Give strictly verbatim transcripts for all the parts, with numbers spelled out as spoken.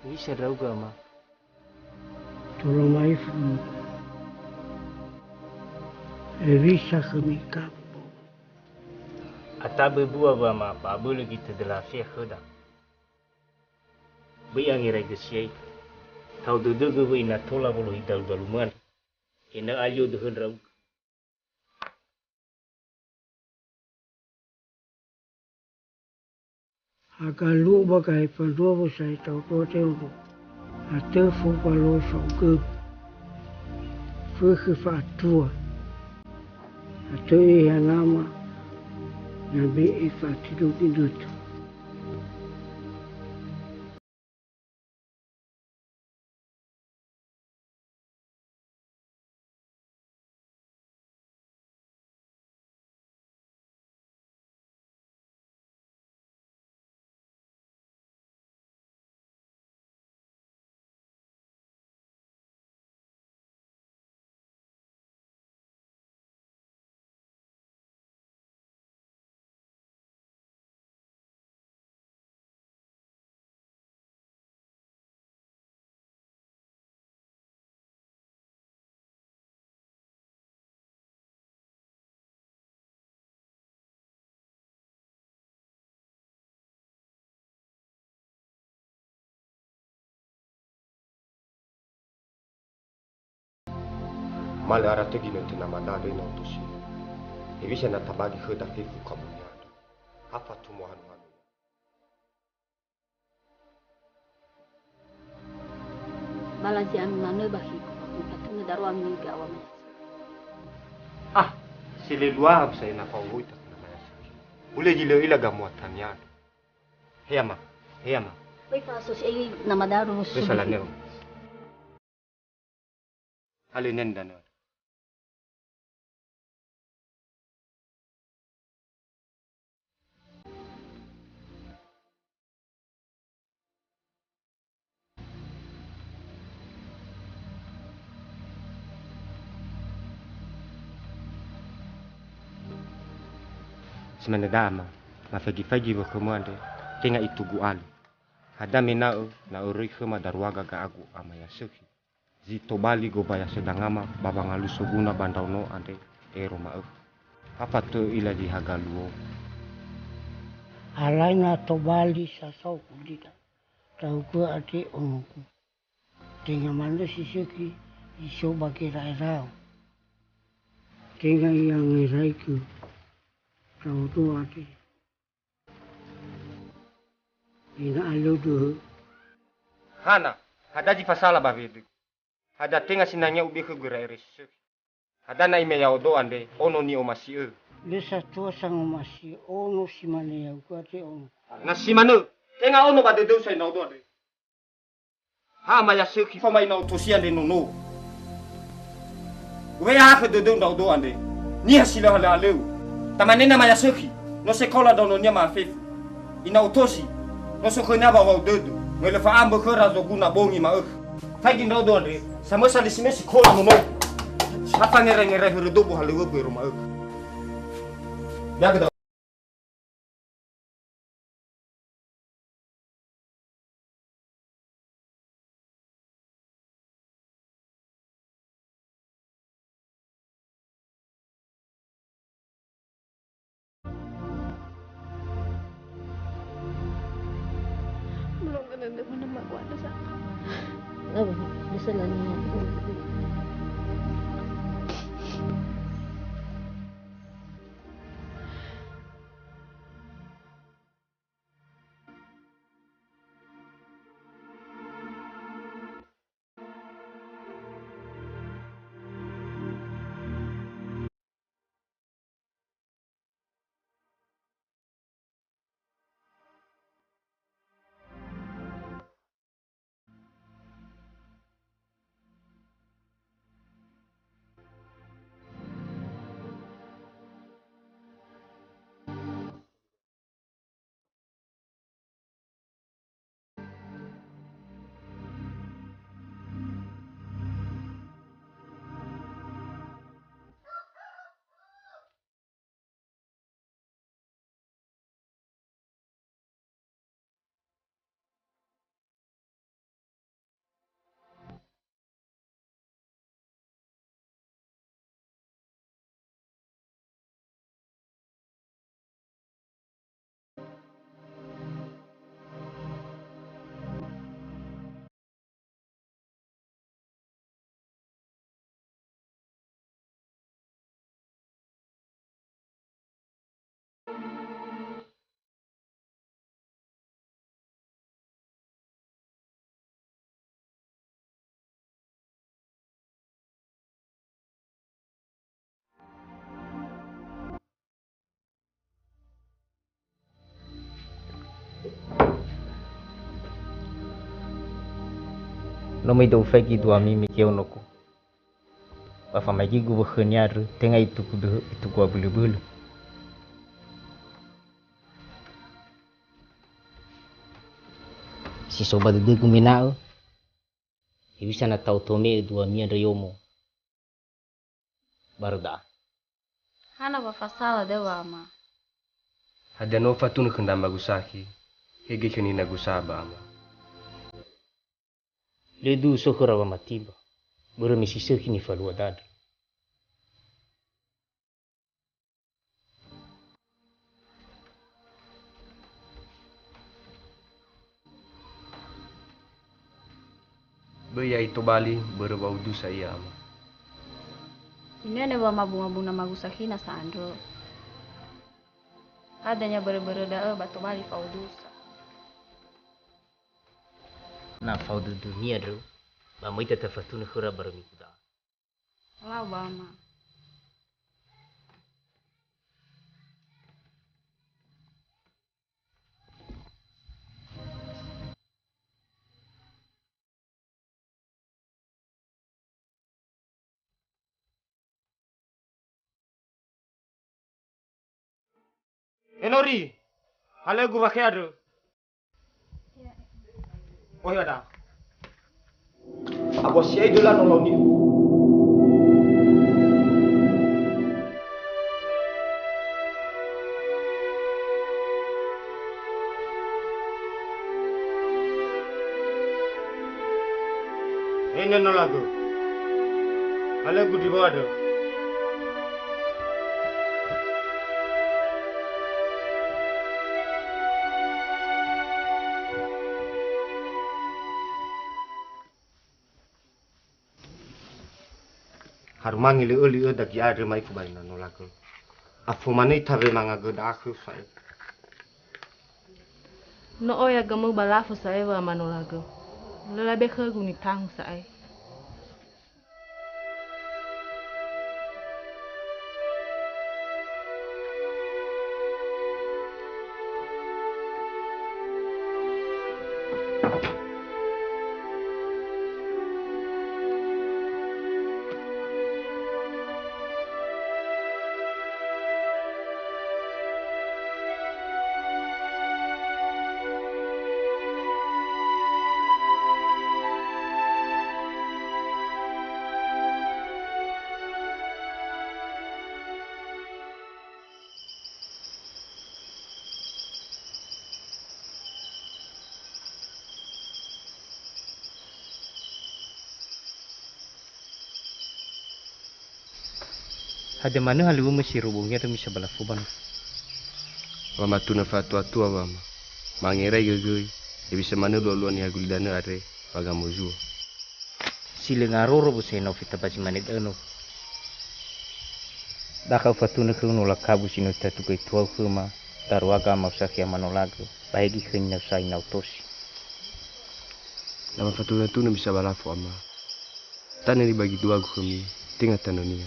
Hewisa ndra'ugö, Ama. Tola ma'ifu. Hewisa khömi kapo. Atabö bua wama ba abölö gitö döla afea khöda. Böi angeraigö siai. Tao dödögö wöi na tola wolohi dalu-dalumö andre. Ena'ö alio döhö ndra'ugö. Haga luo ba gahe fanua wosai tau dua teodo. Atö fo ba lo saugögu. Fökhö fa'atua. Atö ehe nama, na be'e fa'atino ginötö. Ma lö ara tögi nötö namada döi na otosi. Hewisa na tabagi khöda fefu kamunia andrö. Ha fatumo hanu-hanu ia. Bala zi ami manö ba khiku, mifatunö darua ami niga awamasi. Ah, si lö luaha sa ena fa'owoi ta na mayasö. Hulö zi lö ila gamuatania. He ama, he ama. Oi fa so si ei namadaru. Wesa lanero. Hale nen danö. Si mane da'a ma, mafaigi-faigi wökhömö andre, tenga itugu alu. Hadia mena'ö na öröi khöma daruaga ga'agu ama yasökhi. Zi tobali gombaya sedangama ba wangalui soguna ba ndraono andre ero ma'ökhö. Ha fatö'ö ila zi haga luo. Alai na tobali sasao kulida, taugö andre onogu. Tenga manö si sökhi zi so ba gera'era'ö. Tenga i'angeraigö ndra'odo andre. Ena'ö alio döhö. Hana, hadia zi fasala ba wedögu? Hadia tenga sinangea ube'e khögu gera'era si sökhi? Hadia na ime ya'odo andre ono ni'omasi'ö? Lö satua sangomasi'ö ono si mane ya'ugö andre ono. Na si manö, tenga ono ba dödöu sa ndra'odo andre. Ha ama yasökhi, fao ma ina otosi andre nonou. Ube'e ha khö dödöu ndra'odo andre. Niha si lö halö'alöu. Tamane na ama yasökhi, no sekola ndraononia ma'afefu. Ina otosi, no so khönia wawau dödö. Möi lö fa'ambö khöra zoguna bongi ma'ökhö. Faigi ndra'odo andre, samösa lö si me sikola nonou. Ha fangerai-ngerai hörö dobo halöŵögu ero ma'ökhö. Biagö da. Belum kena dengar nama kuat dosa. Apa? Bisa lah ni. No möi da'u faigi duami mege onogu. Ba famaigi gu wökhönia andrö, tenga itugu döhö, itugu abölö-bölö. Si so ba dödögu mena'ö, hewisa na ta'oto me'ö duami andrö yomo barö da'a. Hana wa fasala da'ö, Ama? Hadia no fatunö khö ndra magu sakhi, he göi khö nina gu saba, Ama? Lö duhu so khöra wamatiba, börö me si sökhi nifalua dandrö. Böi ya'i tobali börö wa udusa ia, Ama. Inene wa mabu-mabu na magu sakhina sa andrö. Hadia niha börö-börö da'ö ba tobali fa'udusa. Na fao dödönia andrö, ba möi tatafatunö khöra barö migu da'a. Lau ba, Ama. Enori, halögu wakhe andrö. Ohi ada. Abua siai döla no launi. Ene no lagu. Halögu di boa dö. Harumange lö öli öda gi'andrö ma'ifu ba ina no lagö. Afo manö itawe mangagö da'a khö sa'e. No oya gömö ba lafo sa'e wa ama no lagö. Lö labe khögu nitangu sa'e. Hadia manö halöŵömö si robongi andrö misa ba lafo ba nofo? Wamatunö fa'atua-tua, Wama. Mangerai gögöi, hewisa manö lualua niha gulidanö andre, ba gamozua. Si lö ngaroro bösö ena'ö feta ba zi mane da'ö no. Dakha ufatunö khöu no lakabu si no itatu göi tuau khöma, daruaga ama usakhi ama no lagö, ba hegi khöni na usai na utosi. Na mafatunö-tunö misa ba lafo, Ama. Tanö nibagi duagu khömi, tenga tanönia.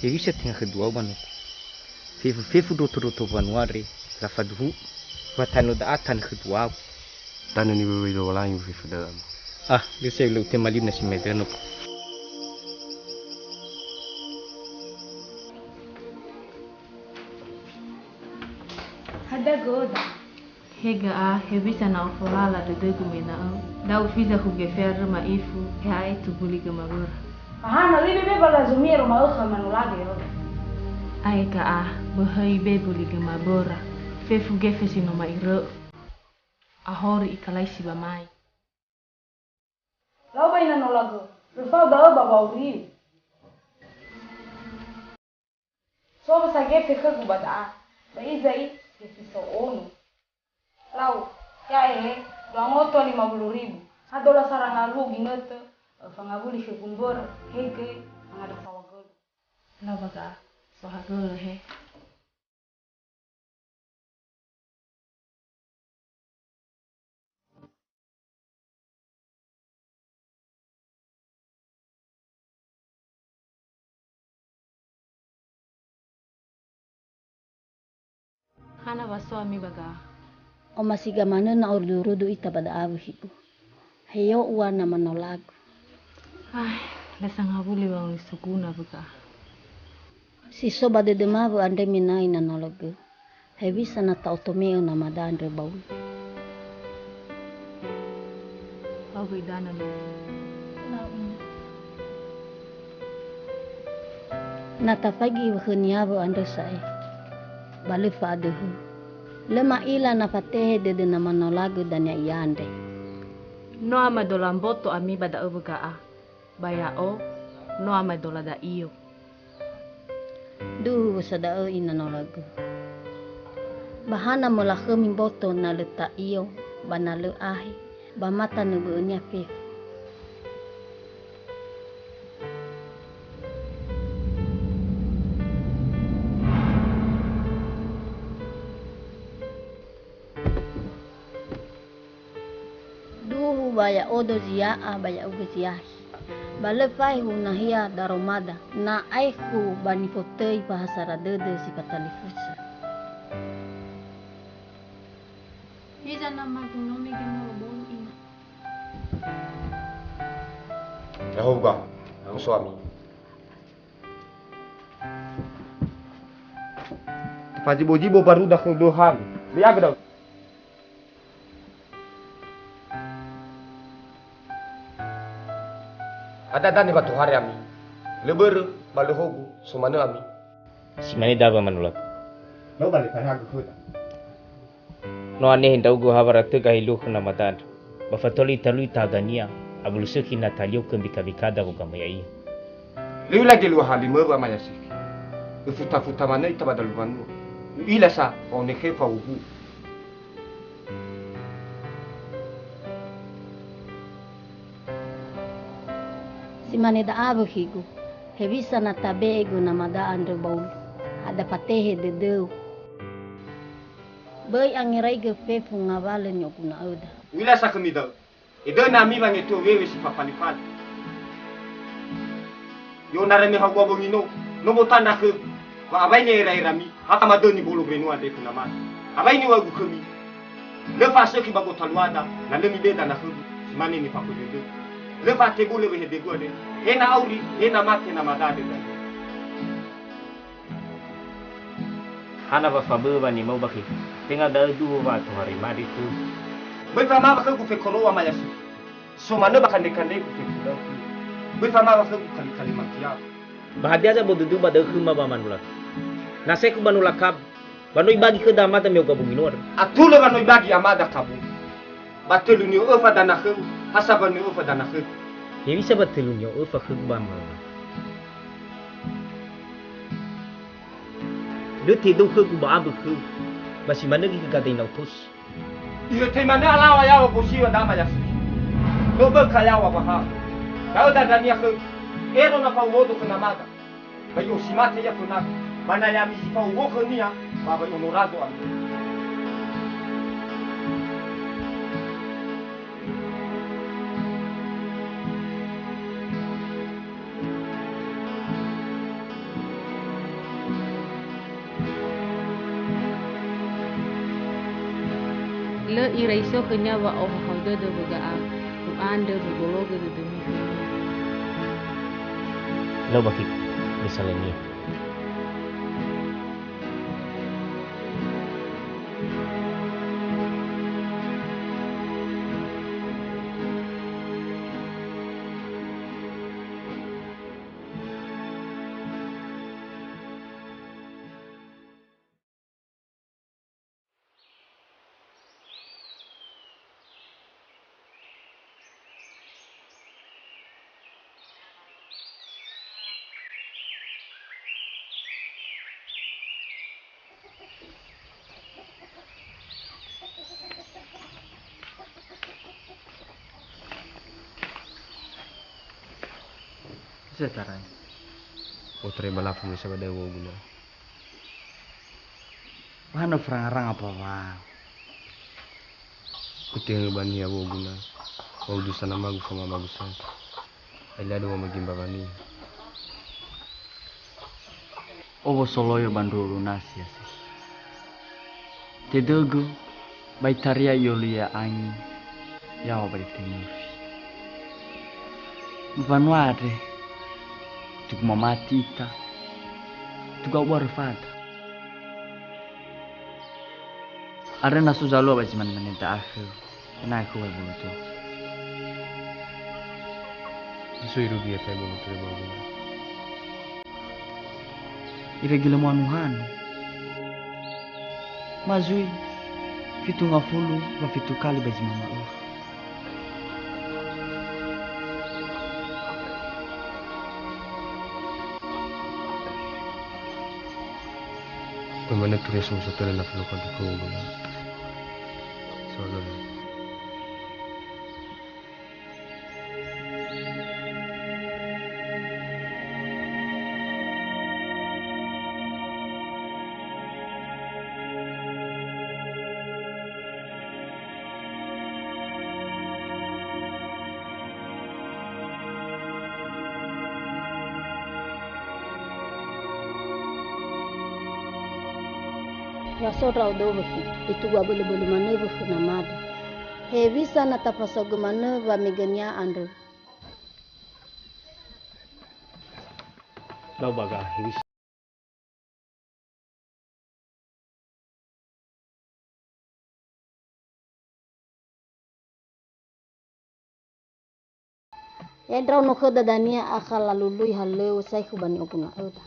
Hewisa tenga khö duau ba nogu. Fefu-fefu ndroto-ndroto wanua andre, lafaduhu, wa tanö da'a tanö khö duau. Tanö niwöwöi Lowalangi ba fefu da'ö, Ama. Ah, lö sa'ae lö utema liu na si mede nogu. Hadia göda? He ga'a, hewisa na ofolala dödögu mena'ö, da'u fiza hugefe andrö ma'ifu, he ae tubuli göma böra. Aha, na lebe be ba lazumie ro ma'ökhö manolage ro. Ae ga'a, böhöi be buli göma böra, fefu gefe si no ma'irö'ö. Ahori ikalaisi ba mai. Lau ba ina nolagö, röfao da'ö ba wa'auriu. So wesa gefe khögu ba da'a, ba iza'i gefe so ono. Lau, ya'e he, dua ngoto lima puluh ribu. Ha dola sara ngaluo ginötö, fangawuli khögu mbörö, he göi, mangandrö saohagölö. Lau ba ga'a, saohagölö he. Hana wa so ami ba ga'a? Omasi ga'a manö na orudu-rudu ita ba da'a wöhi'ö. Heyo ua na manolagu. Ai, lö sangawuli wa'auri soguna wöga'a. Si so ba dödöma wö'andrö menai na nolagu. Hewisa na ta'otome'ö namada andrö baulu? Au gõi dana no. Na tafaigi khönia wö'andrö sa'ae, ba lö fa'adöhö. Lö ma'ila na fatehe dödö na manolagu dania iandre. No amaedola mboto ami ba da'ö wöga'a, ba ya'o no amaedola da'io. Duhu wösa da'ö ina nolagu. Ba hana möla khömi mboto na lö ta'io, ba na lö ahe, ba ma tanö bö'önia fefu. Duhu ba ya'odo zia'a ba ya'ugö ziahi. Ba lö faehu nahia daromada, na aekhu ba nifotöi fahasara dödö si fatalifusö. Hiza na magu no mege molo bolu ina. Ya'ahowu ba, musoami. Fajibo-jibo baruda khö Dohan. Liaga da'ö. Ada dane wa tohare ami. Lö börö ba lö hogu, so manö ami. Si mane dawa manolagu. No ba le fahagö khöda. No anehe ndra'ugö hawara tö gahi luo khö namada andrö. Ba fatoli talui tahagania, awulu sökhi na talio kö mbika-mbikada wogama ya'ia. Lö u'ila gelua halimö wamaya sökhi. Öfuta-futa manö ita ba dalu wanua. U'ila sa, wa onekhe fa ubu. Si mane da'a wökhigu, hewisa na tabe'e gö namada andrö baulu, ha da fatehe dödöu. Böi angeraigö fefu ngawalö ni'oguna'öda. U'ila sa khömi da'ö. Edöna ami wangetö wewe si fafali-fali. Yona reme haugua bongi no, no motandra khögu. Wa awaini era-erami, ha tamadöni bolo mbenua andre fö namada. Awaini wa'ögu khömi. Lö fa'asökhi ba gotaluada, na lö mibeda na khögu, si mane nifakhö dödö. Lö fa'atebulö wehedegu andre, he na auri, he na mate namada andre da'e. Hana wa fabö'ö wanimau ba khögu. Tenga da'ö duhu wa tohare made khögu. Böi famawa khögu fekoroa maya sufi. So manö ba kande-kandegu fefu da'ö khögu. Böi famawa khögu kali-kali matiawa. Ba hadia za bodödö ba da'ö khöma ba manulaka? Na saekhu ba nulakabu, ba no ibagi khöda amada me oga bungino andrö. Atulö wa no ibagi amada kabu. Ba tölu ni'ö öfa dana khögu, ha sa wa ni'ö öfa dana khögu. Hewisa ba tölu ni'ö öfa khögu ba manulaka? Lö tedou khögu ba ambö khögu, ba si manö göi khö gadaina otosi. Ihötei manö alawa yaŵa bosiŵa dama yasusu. No böka yaŵa ba ha. Da'ö dandania khögu. Ero na fa'uhodo khö namada. Ba i'osi mate ia fönagu. Ba na ya'ami zi fa'uho khönia, ba ba i'onorago ami. Lö irai so khönia wa'ohahau dödö wöga'a, u'andrö mibologö dödömi khönia. Lö bakhi, misalenia. Setarai. Otre balafu mesa badai woguna. Wahana faranga-ranga apa wa? Kutehegö bania woguna. Wa'udusa namagu fama magusa. Ailado wa magimba bania. Owo soloyo ba ndruru nasi asi. Tedögö, ba itaria ioluya angi, yaŵa ba ite nufi. Mbanua andre, tugu mamati ita, tugu abu arefada. Andre na so zalua ba zi mane-mane da'akhö, ena'ö khö wai boloto. Zi so irugi ya tai boloto ya boloto. Irege lö mo'anuhanu. Ma zui fitu ngafulu wa fitu kali ba zi mama ua. Böi manö turia somuso töna na fulu fadu khöu. Soalöna. Na so ndra'odo wökhi, itugu abölö-bölö manö wökhö namada. Hewisa na tafasaugö manö wamegönia andrö? Lau baga hewisa. He ndraono khöda dania akha lalului halöŵö saekhu ba ni'oguna'öda.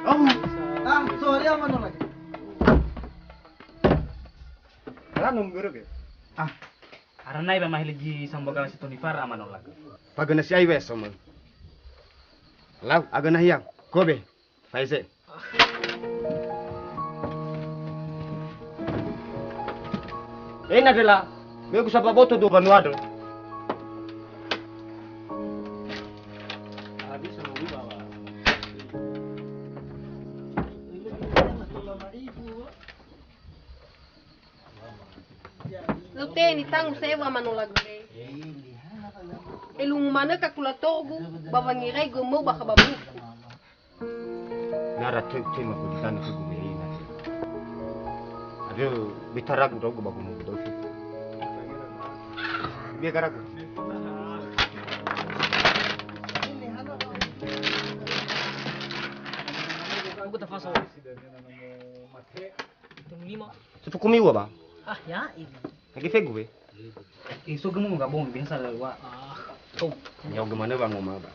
Oh, ah, sorry, ama no lagi. Ala no mguru ke? Ah, arana iba mahili ji sambagala si toni fara ama no lagi. Pagana si ai weso mo. Lau, agana hiang, kobe, faize. Ena dela, megu saba boto do banua do. Lö te nitangu sewa manolagu le. Elungu manö kakulatogu ba wangerai gomou bakha ba buku. Nara teu tema ko ditana ke gumi ina. Ado betaragu dau ba gumi dau. Bia garagu. Aku tak fasa. Itu lima. Itu kumi wa ba. Ah ya ini. Lagi fegu be. Eh, so gemu gabung biasa lah wa. Ah, to. Nyau gemana ba ngoma ba.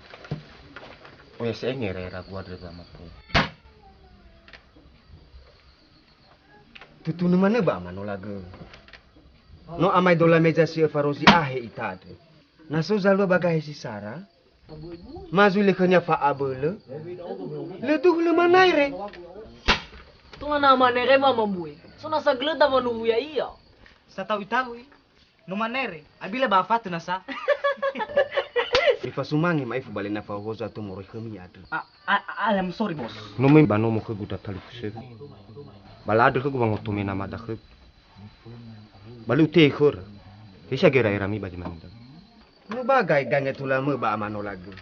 Oh ya, saya ngere ragu ada sama tu. Tutunu manö ba ama no lagö. No amaedola meza si öfa rozi ahe ita andre. Na so zalua ba gahe si sara, ma zui lö khönia fa'abölö. Lö duhu lö manere. Tola na manere wa mambue. So nasa gölöda wanuwu ya'ia. Satau itaui. No manere. Abila ba afatö nasa. Ifasumange ma'ifu ba lö na fahohozo ato moroi khömi andrö. A, a, a, I'm sorry, boss. No möi ba nomo khögu datali fusögu. Ba la'andrö khögu wangoto me namada khögu. Ba lö utehe khöra. Hesa gera'erami ba zi manö ndra'o. No ba gae-gae ngetula mö ba amanolagö.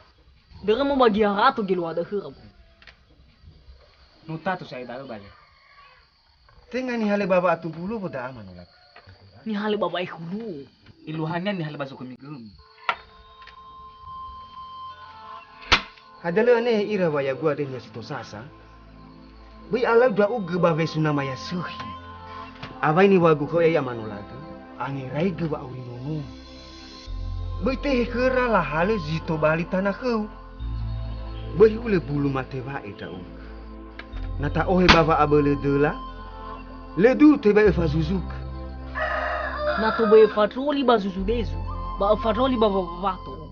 Börö mo ba giha rato geluada khöra, bo. No tatu sa'ae da'ö bale. Tenga nihalö ba wa'atubulu wo da'a manolagö. Nihalö ba wa'ehulu. Eluahania nihalö ba zokhömi gömi. Hadia lö anehe ira wa ya'agu andre niha si tosasa? Böi alau ndra'ugö ba wesu nama yasökhi. Awai niŵa'ögu khöu ya'ia amanolagö, angeraigö wa'auri nonomu. Böi tehe khöra lahalö zi tobali tana khöu. Böi hulö bulu mate wa'e ndra'ugö. Na ta'ohe ba wa'abölö döla, lö duhu tebai öfazuzugö. Na toböi öfatroli ba zuzu dezu, ba öfatroli ba wawato.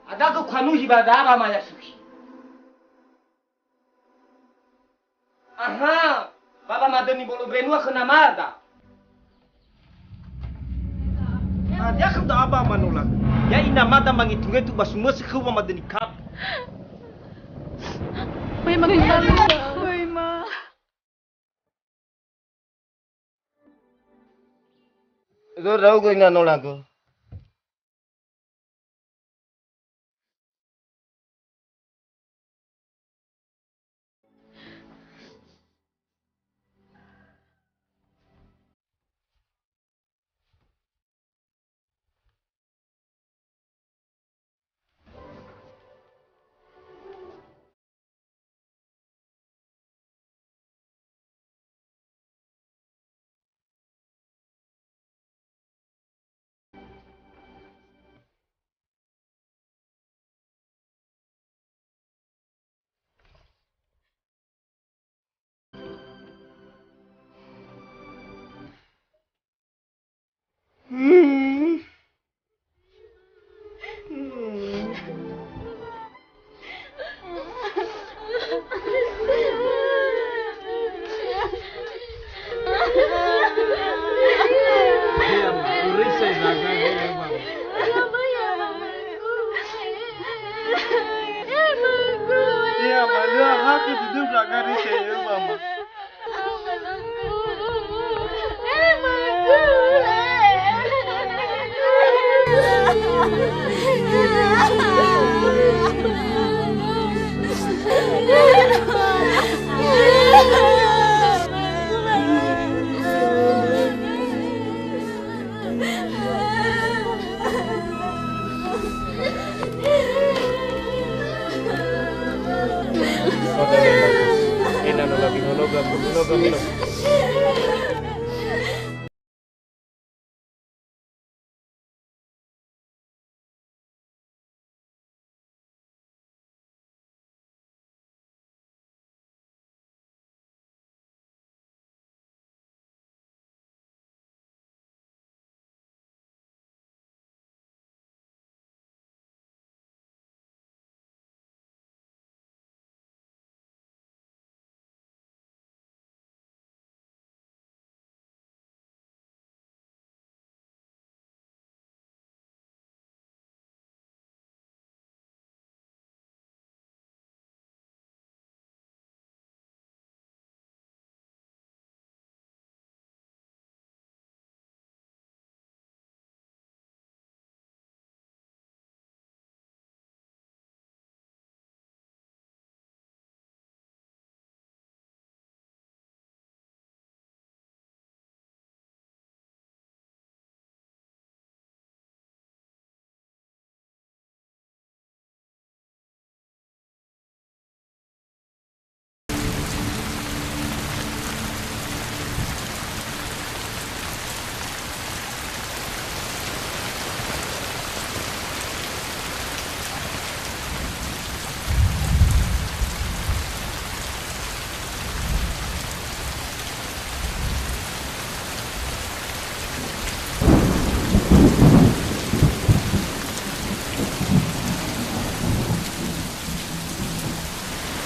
Ada gö kanuhi ba dara ma yasökhi. Aha, ba wamadöni bolo mbenua khö namada. Hadia khöu da'a ba manolagö? Ya'i namada mangetu-ngetu ba sumösö khöu wamadöni kabu. Böi ma. Böi ma. Ro ndra'ugö ina nolagö.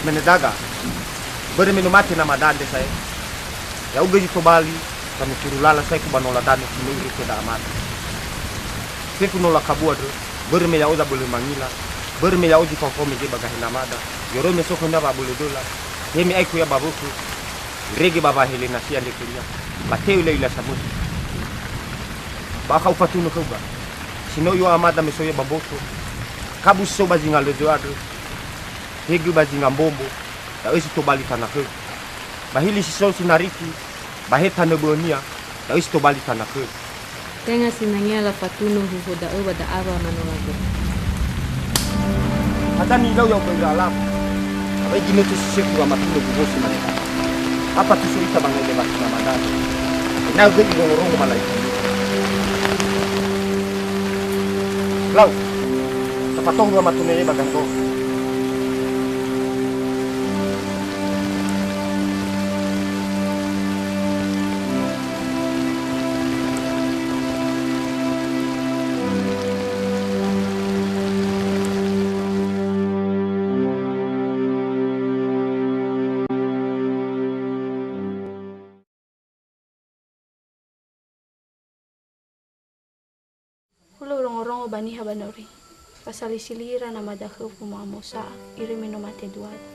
Mene daga, börö me no mate namada andre sa'ae. Ya'ugö zi tobali, ba me furu lala saekhu ba nola danö si no ire khöda amada. Fefu nola kabu andrö, börö me ya'o zabölö mangila, börö me ya'o zi faofao mege ba gahe namada, yoroi me so khöda wa'abölö döla, he me aekhu ia ba wökhö, irege ba wahele nasi andre khönia, ba te'ö lö ila samökhö. Ba akha ufatunö khöu ga, si no i'o'ö amada me so ia ba mboto, kabu si so ba zinga lö dödö andrö, hegö ba zinga mbombo, da'ö si tobali tana khöu. Ba hili si so sinariki, ba he tanö bö'önia, da'ö si tobali tana khöu. Tenga sinangea lafatunö huho da'ö ba da'a wamanolagu. Hadia nilau ya'ugö ira alagu. Abai ginötö si sefu wamatunö guwosi mane. Apa tuso ita ba ngele batu namadani. Ena'ö göi irongorongo malaikat. Lau. Tafatohu wamatunö ba gandong. Hulö urongorongo ba niha ba nori. Fasalisili ira namada khöu fomo'amosa'a, iröi me no mate duada.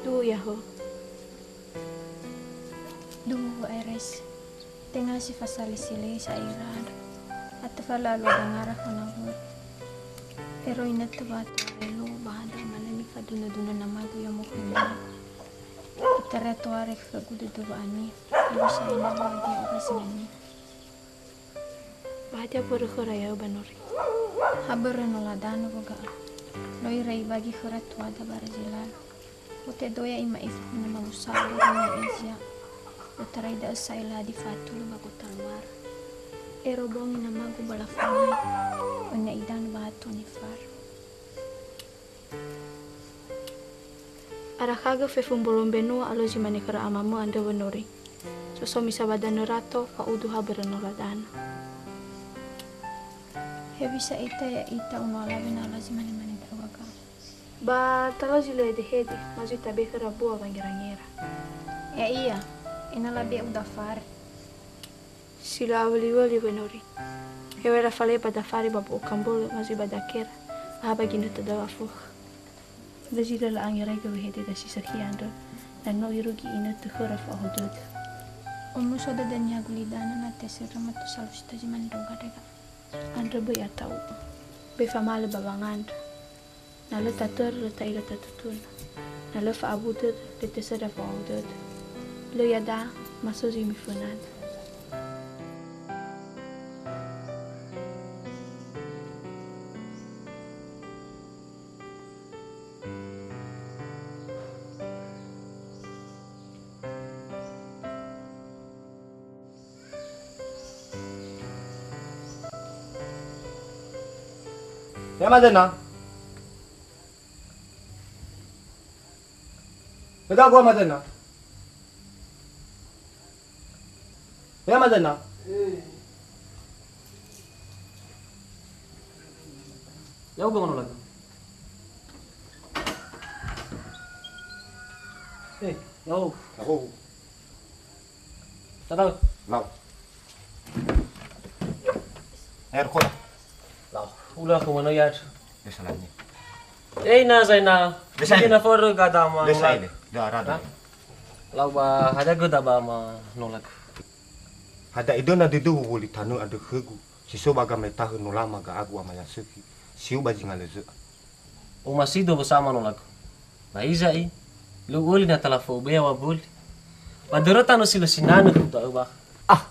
Duhu ya'o. Duhu, Eres. Tenga si fasalisili sa ira andrö. Atö fa lö alua dangara khöna wöru. Ero inötö wa'atuare luo ba hada mane mifadunö-dunö namagu yomo khönia. Itaria toare khögu dödö wa'ania. Ero sa'ae na wa'adia ora zinania. Ba hadia börö khöra ya'o ba nori? Ha börö nola danö wöga'a. No ira ibagi khöra tuada bara zi lala. Utedoya ima'ifu khö namagu sa'ae börö ni'ezia. Utarai da'ö sa'ae ladi fa'atulö ba gota luara. Ero bongi namagu ba lafangai. Önia idanö ba ato nifara. Arakhagö fefu mbolo mbenua alö zi mane khöra amamö andrö wö nori. Soso misa ba danö rato, fa'udu ha börö nola danö. Hewisa ita ya'ita uno alawe na alö zi mane-mane da'ö wöga'a? Ba talö zi lö hedehede, ma zui tabe khöra bua wangera-ngera. Ya'ia, ena'ö labe'u dafare. Si lö awöliwöli wö nori. Hewera faleba dafare ba bo'o kambölö ma zui ba dakera, ba ha ba ginötö da'ö afökhö. Lö zi lö la'angeraigö wehede dasisökhi andrö, na no irugi inötö khöra fa'aohou dödö. Omuso dödönia gulidanö na tesöra mato salusi to zi mane ndra'ugö andre ga. Andrö böi ata'u'ö. Böi famalö ba wangandrö. Na lö tatörö, lö ta'ila tatutunö. Na lö fa'abu dödö, lö tesöra fa'aohou dödö. Lö iada'a, ma so zi mifönadö. Ya, Ama Zaina. Pedagoa, Ama Zaina. Ya, Ama Zaina. Ya'ugö, Ama Nolagu. Eh, ya'o. Ya'o. Tatau. Lau. Air kola. Lau. Ula aku mana ya? Biasa lah ni. Eh, na Zaina. Biasa ini. Ini na foro gada ma. Biasa ini. Da, rada. Hah? Lau ba, hadia göda ba Ama Nolagu. Hadia idöna dödöu woli tanö andrö khögu, si so ba gametahö nolama ga'agu ama yasökhi, siu ba zingalö zö'a. Omasido wösa Ama Nolagu. Ba iza'i, lö u'öli na talafo ubea wa böli. Ba döröta no si lö sinanö khöu da'ö bakha. Ah,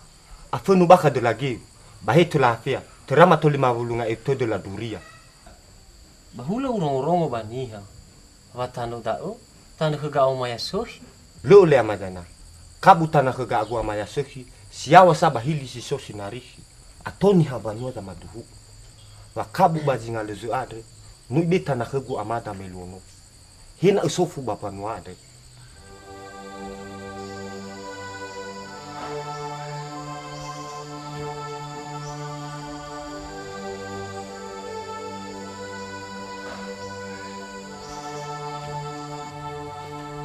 afönu bakha döla geu, ba he töla hafea, töra ma toli mawulu nga'eu tödö la duria. Ba hulö urongorongo ba niha, wa tanö da'ö, tanö khö ga'agu ama yasökhi? Lö'ö le Ama Zaina. Kabu tanö khö ga'agu ama yasökhi, si yaŵa sa ba hili si so sinarikhi. Ato niha mbanua zamaduhu'u. Wa kabu ba zingalö zö'a andre, no ibe tanö khögu amada me luo nofu. He na ösofu ba mbanua andre.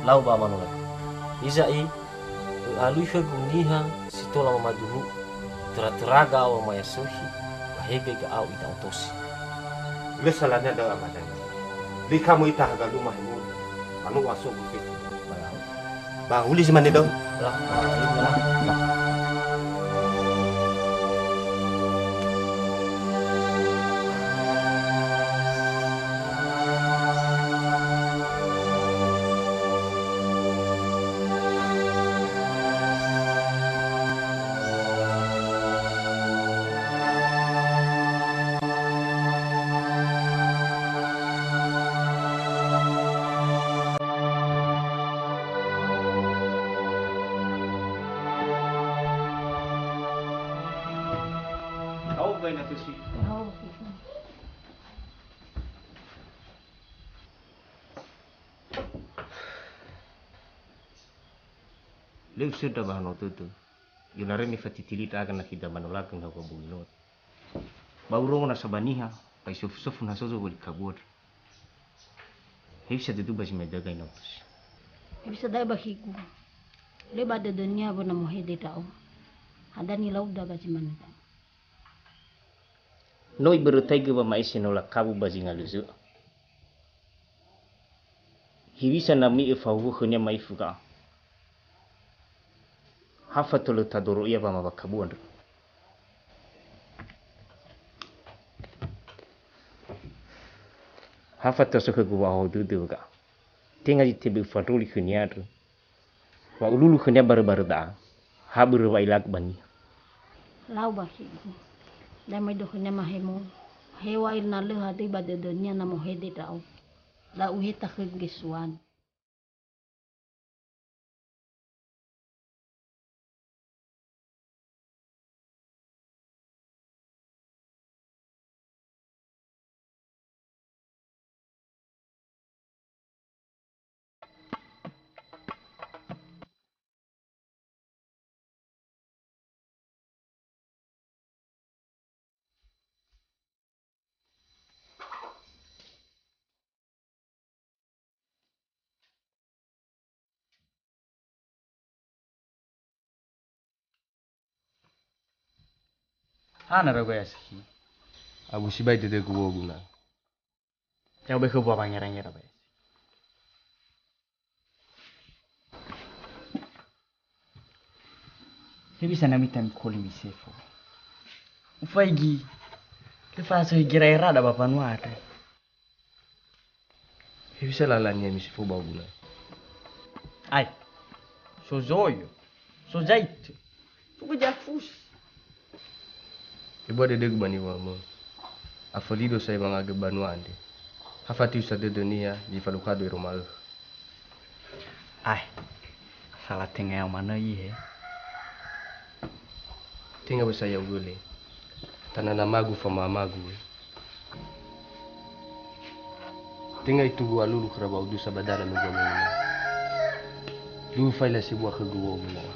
Lau ba Ama Nolagu. Iza'i, ö'alui khögu niha si tola mamaduhu'u, töra-töra ga'agu ama yasökhi, ba he göi ga'agu ita otosi. Lö salania da'ö Ama Zaina. Lö ikhamö ita haga luma hemolu, ba no u'aso gö fefu. Ba uli zi mane da'ö. Lah, lah, lah. Au bai na tusi. Lö usöndra ba hanö tödö. I'onarö me fatitili ndra'aga na khida Ama Nolagu na uwa böi nori. Ba urongo nasa ba niha, ba isofu-sofu na so zowöli kabu andrö. Hewisa dödöu ba zi mane da'ö, Ama Nolagu? Hewisa da'ö ba khigu. Lö ba dödönia wö na mohede ndra'o. Hadia nilauda ba zi mane da'ö. No ibörötaigö wama'ese nola kabu ba zingalö zö'a. Hewisa na mi'ö fahuhuo khönia ma'ifu ga'a. Ha fatua lö tadoro ia wamawa kabu andrö. Ha fatua so khögu wa'ahoho dödö ga'a. Tenga zi tebai ufandroli khönia andrö. Wa ululu khönia barö-barö da'a, ha börö wa ilagu ba niha. Lau ba khigu. Da'e maido khönia mahemo. Heŵa'ae na lö hadöi ba dödönia na mohede ndra'o. Da'u uheta khögu gesuan. Hana ndra'o ba ya'asikhi. Abu sibai dödögu wogu na. Ya'o bai khöu wa wangera-ngera ba ya'asikhi. Hewisa na mita mikoli misefo. Ufaigi. Lö fasa higi raera da ba mbanua andre. Hewisa lalania misefo ba guna. Ai. So zoyo. So zaite. Fugu jafusi. Ebua dödögu ba niŵa'ömö. Afölido sa'ae wangagö banua andre. Ha fatiu sa dödönia zi falukhado ero ma'ökhö. Ae, sala tenga ya'o manö ihe. Tenga wesa ya'ugö le. Tanö namagu famamagu. Tenga itugu alulu khöra wa'audusa ba dana minggu minggu. Lu'u faila sebua khögu wo'u mino'ö.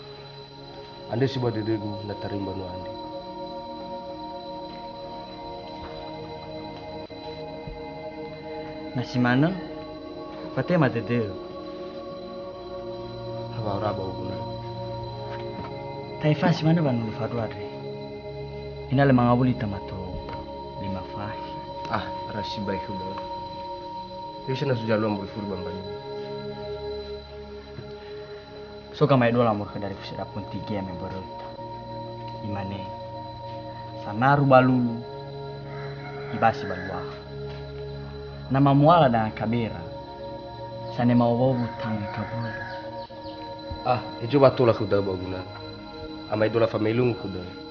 Andrö sebua dödögu na tarima no andre. Na si manö, fatema dödöu. Hawaura ba uguna. Taefa si manö wanulu faru andre. Ina lö mangawuli tamato lima fahi. Ah, ra sibai khöda. Bisa na sujalo mbuli furu ba mbanua. So gamaedola moroi khö Darifus ira ponti gea me mböröta. Imane, sanaru ba lulu, ibasi ba luaha. Na mamuala danga kabera, sanema owowu tangi kabölu. Ah, hejo ba tola khöda ba uguna. Amaedola famelungu khöda.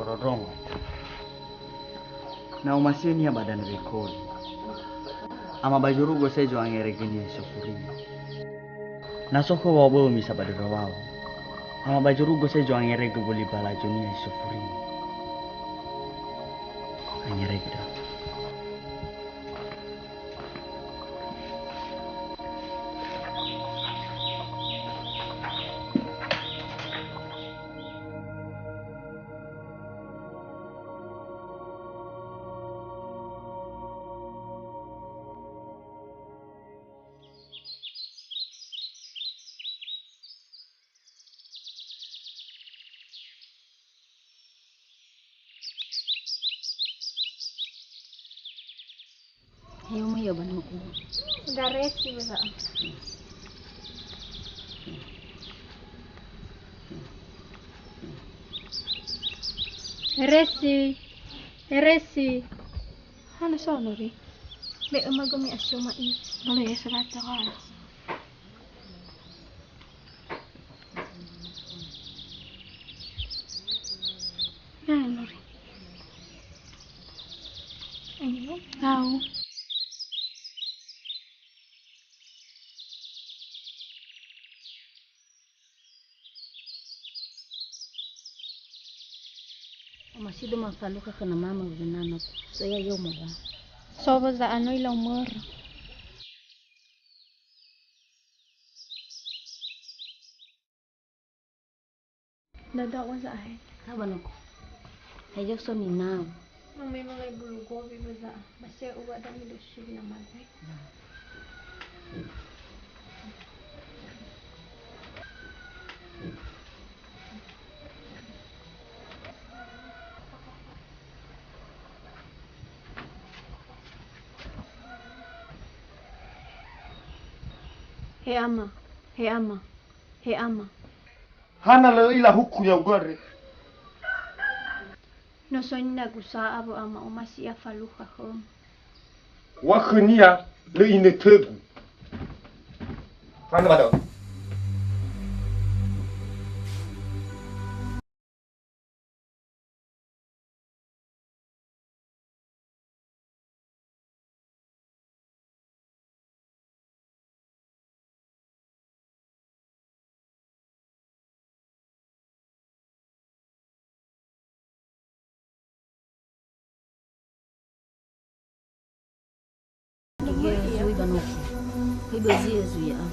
Ororong. Na omasi'ö niha ba danö wekoli. Ama ba zorugo sa ezo angerege niha isofurimi. Na so khö wao bö'ö misa ba döra wao. Ama ba zorugo sa ezo angerege woli ba lazo niha isofurimi. Angerege da. Ayo, mayo ba nuku. Daresi ba. Resi. Resi. Hana sono ri. Me ema gomi asio mai. Boleh ya, sebentar. Nah, Nuri. Ayo. Tahu. Omasido mafalukha khö na mama zenana. So ya yo mawa. So ba za anoi lau mör. Dada wa za'ahe. Tawa no. Hejo so ninau. Mame mangai bulu gobi ba za'a. Ba se uwa dami do subi na magwe. He ama, he ama, he ama. Hana lö ila huku ya'ugö andre? No so nina gusa awö ama omasi ia falukha khöma. Wa khönia lö inötögu. Hana ba da'ö. Zui ba nofu. Hoi ba zi zui a.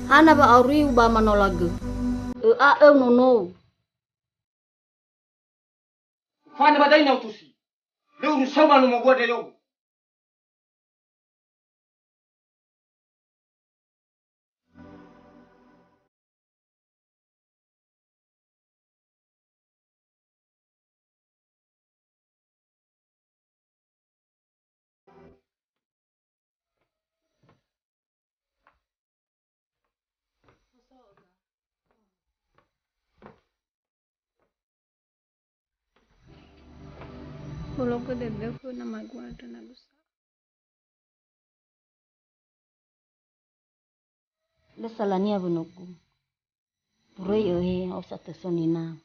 Hana ba auriu ba manolagö. Ö a ö nonou. Ufane ba dai na utusi. Lö urusau ba nomo gua delo. Bologö dödöu khö namagu andrö na gusa. Lö salania wönogu. Moroi ö he, aosa tö so ninau.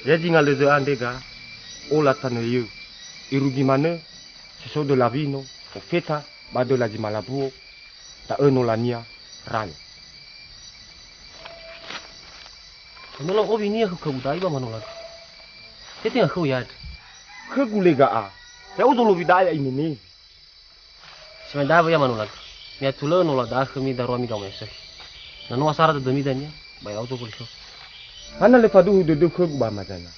Ya zinga lö zö'a ndega, ola tanö yö. Irugi manö, si so döla wino, ofeta, ba döla zi malabuo, da'ö nolania, Rani. Manola owi nia khö kabu da'i ba manola. Tete nga khöu yad. Khögu lega a. Ya'u zolowi da'a ya'imene. Semendawö ya manola. Miatulö nola da'a khömi darua migao ma'esohi. Na no asara dödömi dania, ba ya'u zowoli khöu. Hana lö faduhu dödöu khögu ba mazana.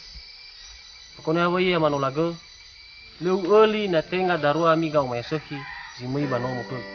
Pokoknya awö ya manola gö. Lö u'öli na tenga darua migao ma'esohi zi möi ba nomo khögu.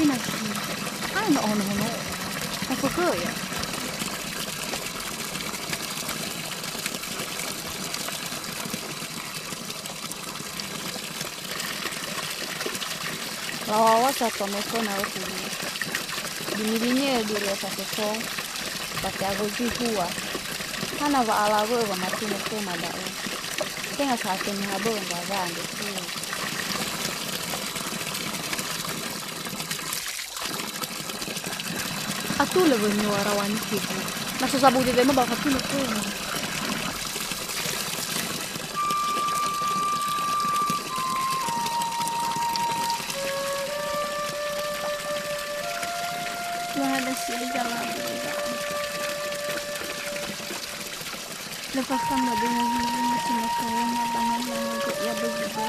Ina si, hana ono-ono. Apa ke ya? Lawawa sato meko na oku. Bini-bini e diri ya sato so. Pate ago zi hua. Hana wa ala we wa mati meko ma da'e. Tenga sa'atö niha bö'ö ndraza andre tua. Atulö wöi niŵa'ö raŵa niti gu. Na so sabu dede ma ba fatulö khöma. Wahada si ega labu. Lepaskan badannya dulu, cuma saya nak banyak yang untuk ia begitu.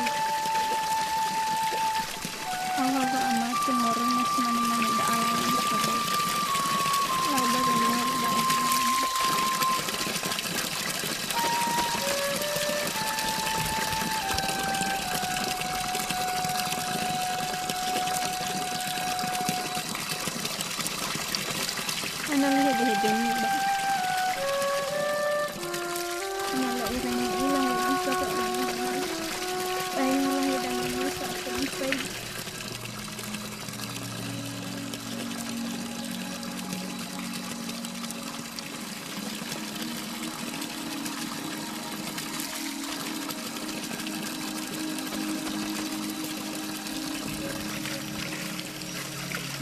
Allah ba amat orang masih mana-mana dah alam terus. Labar dengar dah. Ana lehede-hedemi ba. Ana la irenge ilahi bisa tak lagi. Lain lahi dan bisa terus.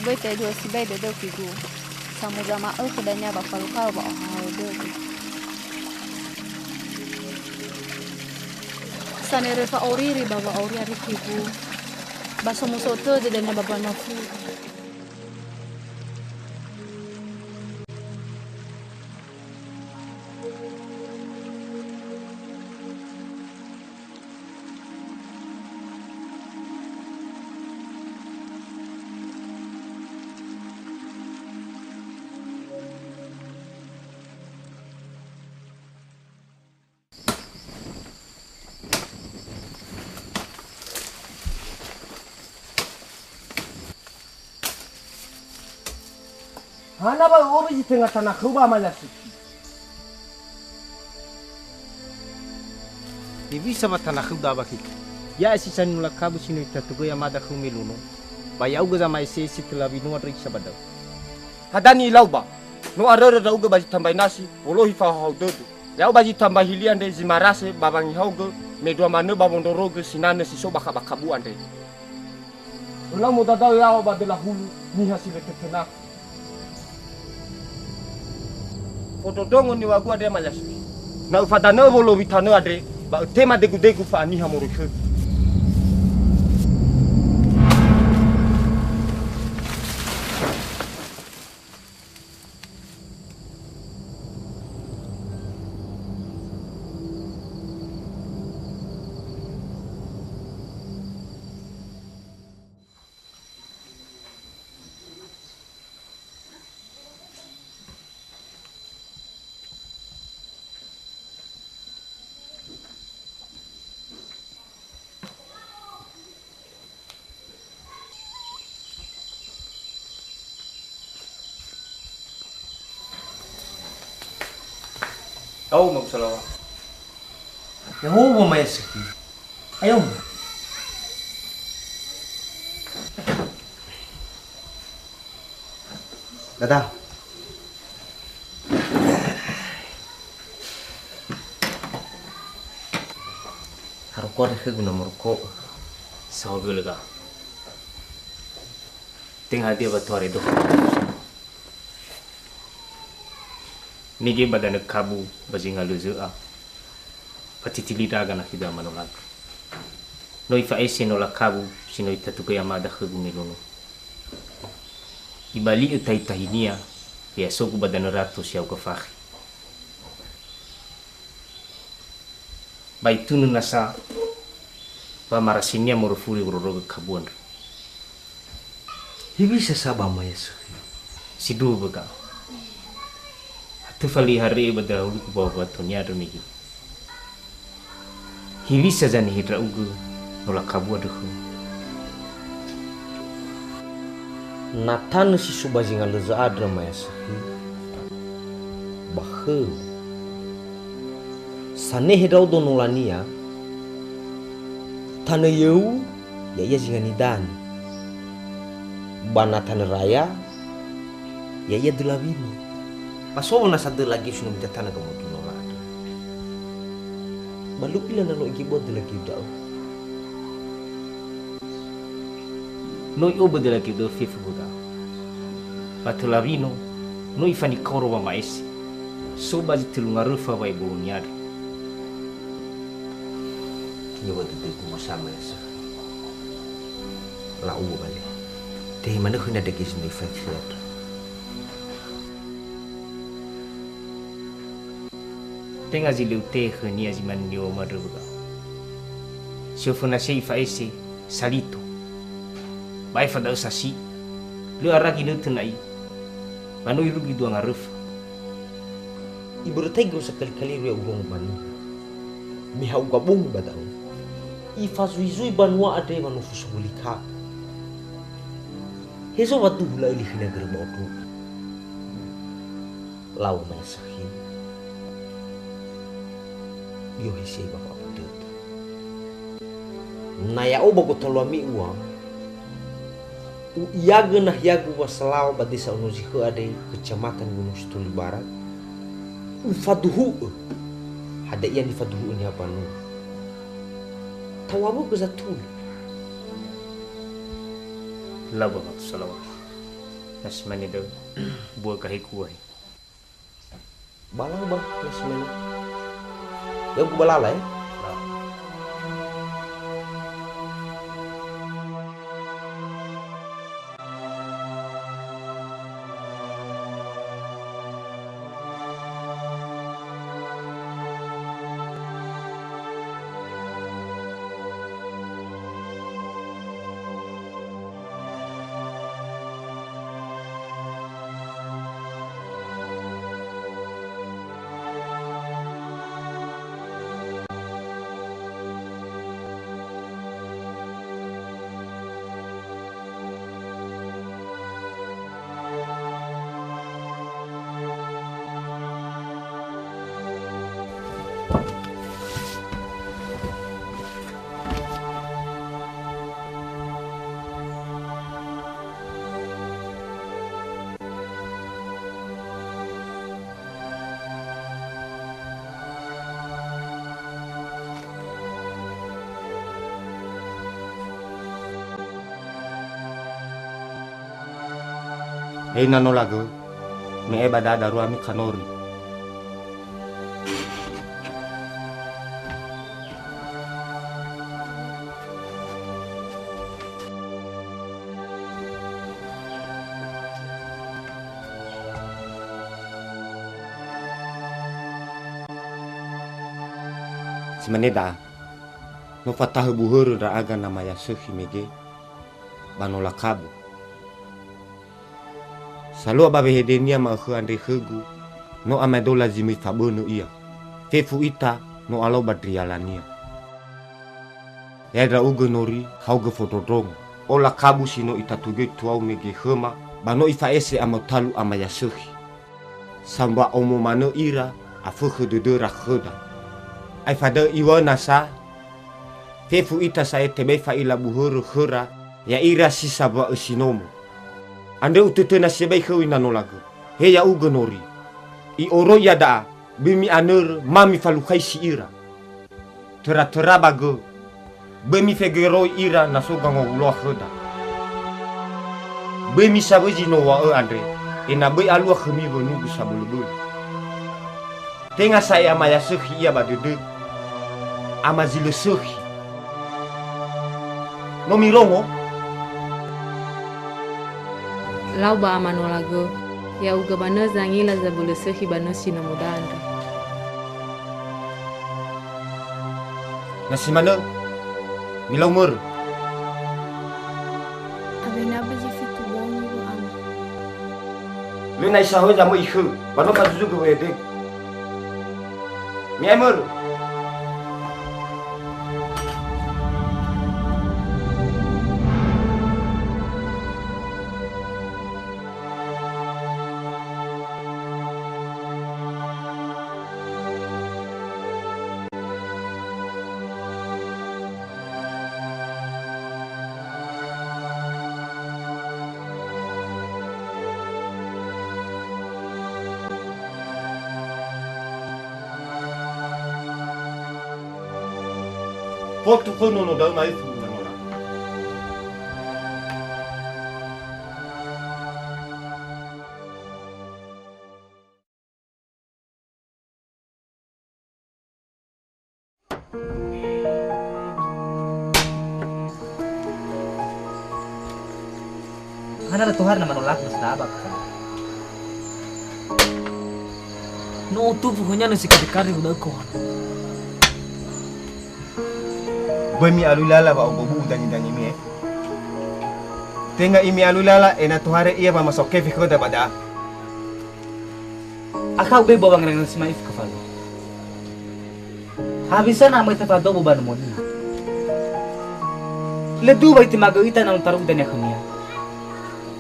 Böi ta'edua sibai dödöu khögu. Samuza ma'ökhö dania ba falukha ba ohahau dödö. Sanere fa'oriri ba wa'auri ari khögu. Ba somuso tödö dania ba banua fulu. Hana ba ö'ori zi tenga tanakhöu ba ama Yasufi? Hewisa wa tanakhöuda ba khögu? Ya'e si sanino lakabu si no itatugö yamada khöu me luno, ba ya'ugö zama'ese'ese töla wino andrö isa ba da'ö. Hadia nilau ba? No arörö ndra'ugö ba zi tambai nasi, wolohi fahaho dödö. Ya'o ba zi tambai hili andre zi marase ba wangihaogö, me dua manö ba wondrorogö sinanö si so ba kaba kabu andre. Ölau modadao ya'o ba döla hulu niha si lö tötönakhu. Fondrondrongo niŵa'ögu andre ama Yasufi. Na öfadanö'ö wolowi tanö andre, ba ötema degu-degu fa'aniha moroi khögu. Au, magu salawa. Ya'o, ama Yasufi. Ayo. Dada. Haroko andre khögu na moroko'ö. Saohagölö ga. Tenga hadia wa tohare doho. Mege ba danö kabu ba zi ngalö zö'a. Fatitili ndra'aga na khöda manolagu. No ifa'ese nola kabu si no itatugö yamada khögu me luno. Ibali'ö tahi-tahinia, we'asogu ba danö rato si ya'ugö fakhe. Ba itunö nasa wamarasinia moroi furi wondrorogö kabu andrö. Hewisa sa ba ama Yasufi? Sindruhu böga. Hatö fa lö ihare'ö ba dahulugu ba watonia andrö mege. Hewisa zanehe ndra'ugö nola kabu andrö khöu? Na tanö si so ba zi ngalö zö'a andrö ama Yasufi, ba khöu. Sanehe ndra'odo nolania, tanö yöu, ya'ia zinga nidanö. Ba na tanö raya, ya'ia döla wino. Ba so nasa döla göi si no mitatanö gamodu nola andrö. Ba lö u'ila na no igebua döla göi da'ö. No i'obö döla göi da'ö fefu böga. Ba töla wino, no ifanikaoro wama'ese. So ba zi tölu ngaröfa wa'ebolonia andrö. Niŵa'ö dödögu mosama Yasufi. La'uwu bale. Tehe manö khönia dege zi no ifai khöu andrö. Tenga zi lö utehe khönia zi mane niŵa'öma andrö wöga. Si oföna se ifa'ese, salito. Ba aefa da'ö sasi. Lö ara ginötö na'i. Ba no irugi dua ngaröfa. Ibörötaigö sakali-kali ru ya'ugö ba niha. Me ha'uga bongi ba da'ö. Ifazuizui banua andre wanofu soböli ka. Hezo wa duhu la'öli khönia görö ba ondru'u. Lau ama Yasufi. I'ohesei ba fa'abu dödö. Na ya'o ba gotaluami ua, u'iagö nahiagu wa salawa ba desa Ono Zikhö andre, Kecamatan Gunungsitoli Barat, ufaduhu'ö hadia ia nifaduhu'ö niha banua. Tawawögö zatulö. Lau ba matusalawa. Na si mane da'ö, bua gaheku wahi. Balau ba, na si mane. Ya'ugö ba lala, eh? He ina no lagö, me'e ba da'a darua ami kanori. Si mane da'a, no fatahö buhörö ndra'aga nama ya'asökhi mege ba no lakabu. Salua ba wehedenia ma'ökhö andre khögu, no amaedola zi möi fabönö ia. Fefu ita no alau ba ndrialania. Ya'e ndra'ugö nori haogö fondrondrongo. O lakabu si no itatugöi tuau mege khöma, ba no ifa'ese amötalu ama ya'asökhi. Sambua omo manö ira afökhö dödöra khöda. Aefa da'ö iŵa'ö nasa, fefu ita sa'ae tebai fa'ila buhörö khöra ya'ira si sambua ösi nomo. Andrö utötöna sibai khöu ina no lagö. He ya'ugö nori. I'oroi iada'a, böi mi'anörö ma mifalukhaisi ira. Töra-töra ba gö, böi mifegöroi ira na so gangowuloa khöda. Böi misawöi zi no wa'ö andre, ena'ö böi alua khömi wönugu sabölöbölö. Tenga sa'ae ama ya'asökhi ia ba dödögu, ama zi lö sökhi. No mirongo? Lau ba ama no lagö, ya'ugö manö zangila zabölö sökhi ba nösi nomoda andrö. Na si manö, milau mörö. Awena ba zi fitu bongi wö'ama. Lö na isahöi zamöi ikhö, ba no fazuzugö wehedegu. Mi'ae mörö. Fotu khöu nono da'ö ma'ifu ina no lagö. Hana da tohare na manolak na sadaba ka. No utufu khönia na si kade-kade uda'a kohan. Böi mi'alui lala wa'ogobu'u dangi-dangimi, e. Tenga imi'alui lala, ena'ö tohare ia wamasokefe khöda ba da'a. Akhau be ba wangerangera si ma'ifu kafalo. Hewisa na möi tefadou ba nomonia. Lö dua itemagö ita na no taru'u dania khönia.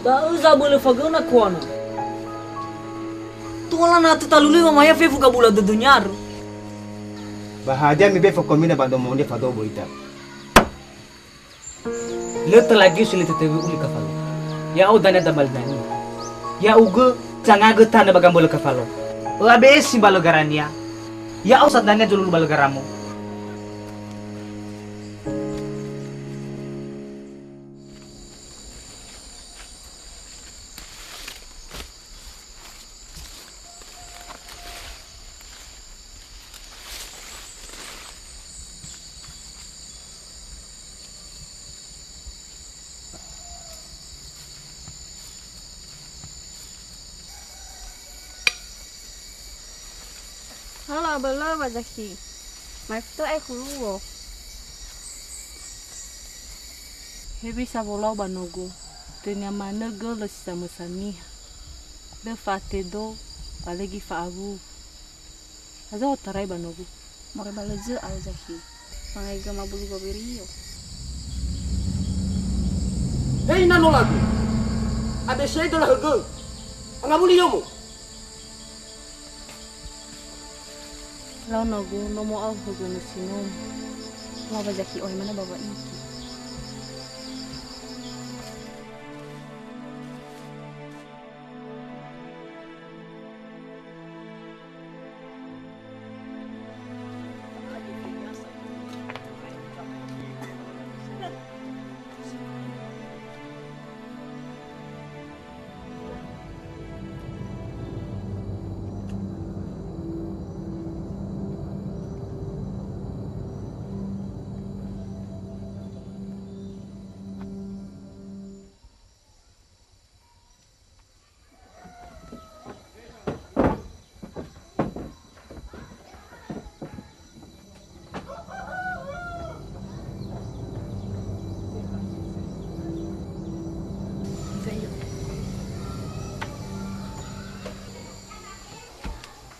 Da'ö zabölö fagöna koana. Tola na tötalu lö wamaya fefu gabula dödönia arö. Ba hadia mibe'e fokomina ba nomonia fadou ita? Lö talagiu si lö tetewi uli kafalo. Ya'o dania damali dania. Ya'ugö zangagö tanö ba gambölö kafalo. Ö'a be'e si mbalö garania. Ya'o sa dania zolulu mbalö garamo. Halo, abölö, Wa Zakhi. Ma'ifu tö ae khö luo. Hewisa wolau ba nogu, tönia manö gölö si samösa niha. Lö fa'atedo, ba lö göi fa'awuwu. Hadia otarai ba nogu? Moroi ba lö zö'a, Wa Zakhi. Mangaigö mabulu gowirio. He ina no lagu. Abesei döla högö. Angawuli yomo. Lau nogu, nomo au hogö nösi nomo. Wa Wa Zakhi ohe manö ba wa'igi.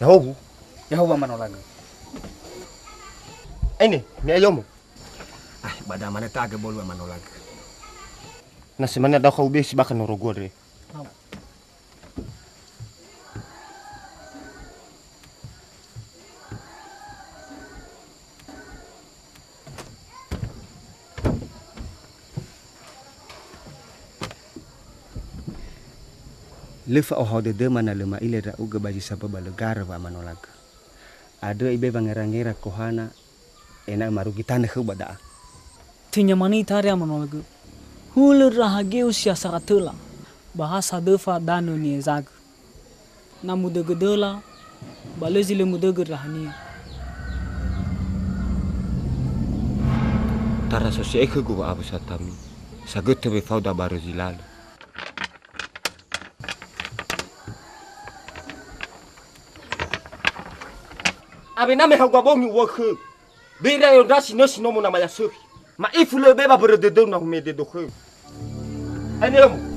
Yahowu. Yahowu, Ama Nolagu. Aine, mi'ayomo. Ah, ba da manö ta'agö bolu, Ama Nolagu. Na semane da'ö khöu be si bakha norogu andre. Lö fa'ohahau dödöma na lö ma'ila ndra'ugö ba zi sambua ba lö gara wa'amanolagö. Andrö ibe wangera-ngera Kohana ena'ö marugi tanö khöu ba da'a. Tenga manö itare, Ama Nolagu. Hulö ndraha geu si asara töla, ba ha sadöfa danö ni'ezagö. Na mudögö döla, ba lö zi lö mudögö ndrahania. Tara so si'ai khögu wa'awösatami, sagötö wefauda barö zi lalö. Awena me haogua bongi uŵa'ö khöu. Bera yondrasi nösi nomo namaya sökhi. Ma'ifu lö beba börö dödöu na humede dokhöu. Aneomo.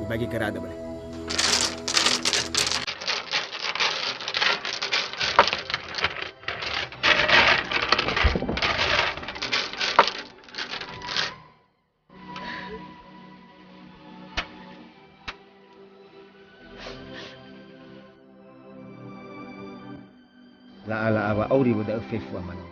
Ibagi kerada bale. La'a-la'a wa'auri wö da'ö fefu amanö.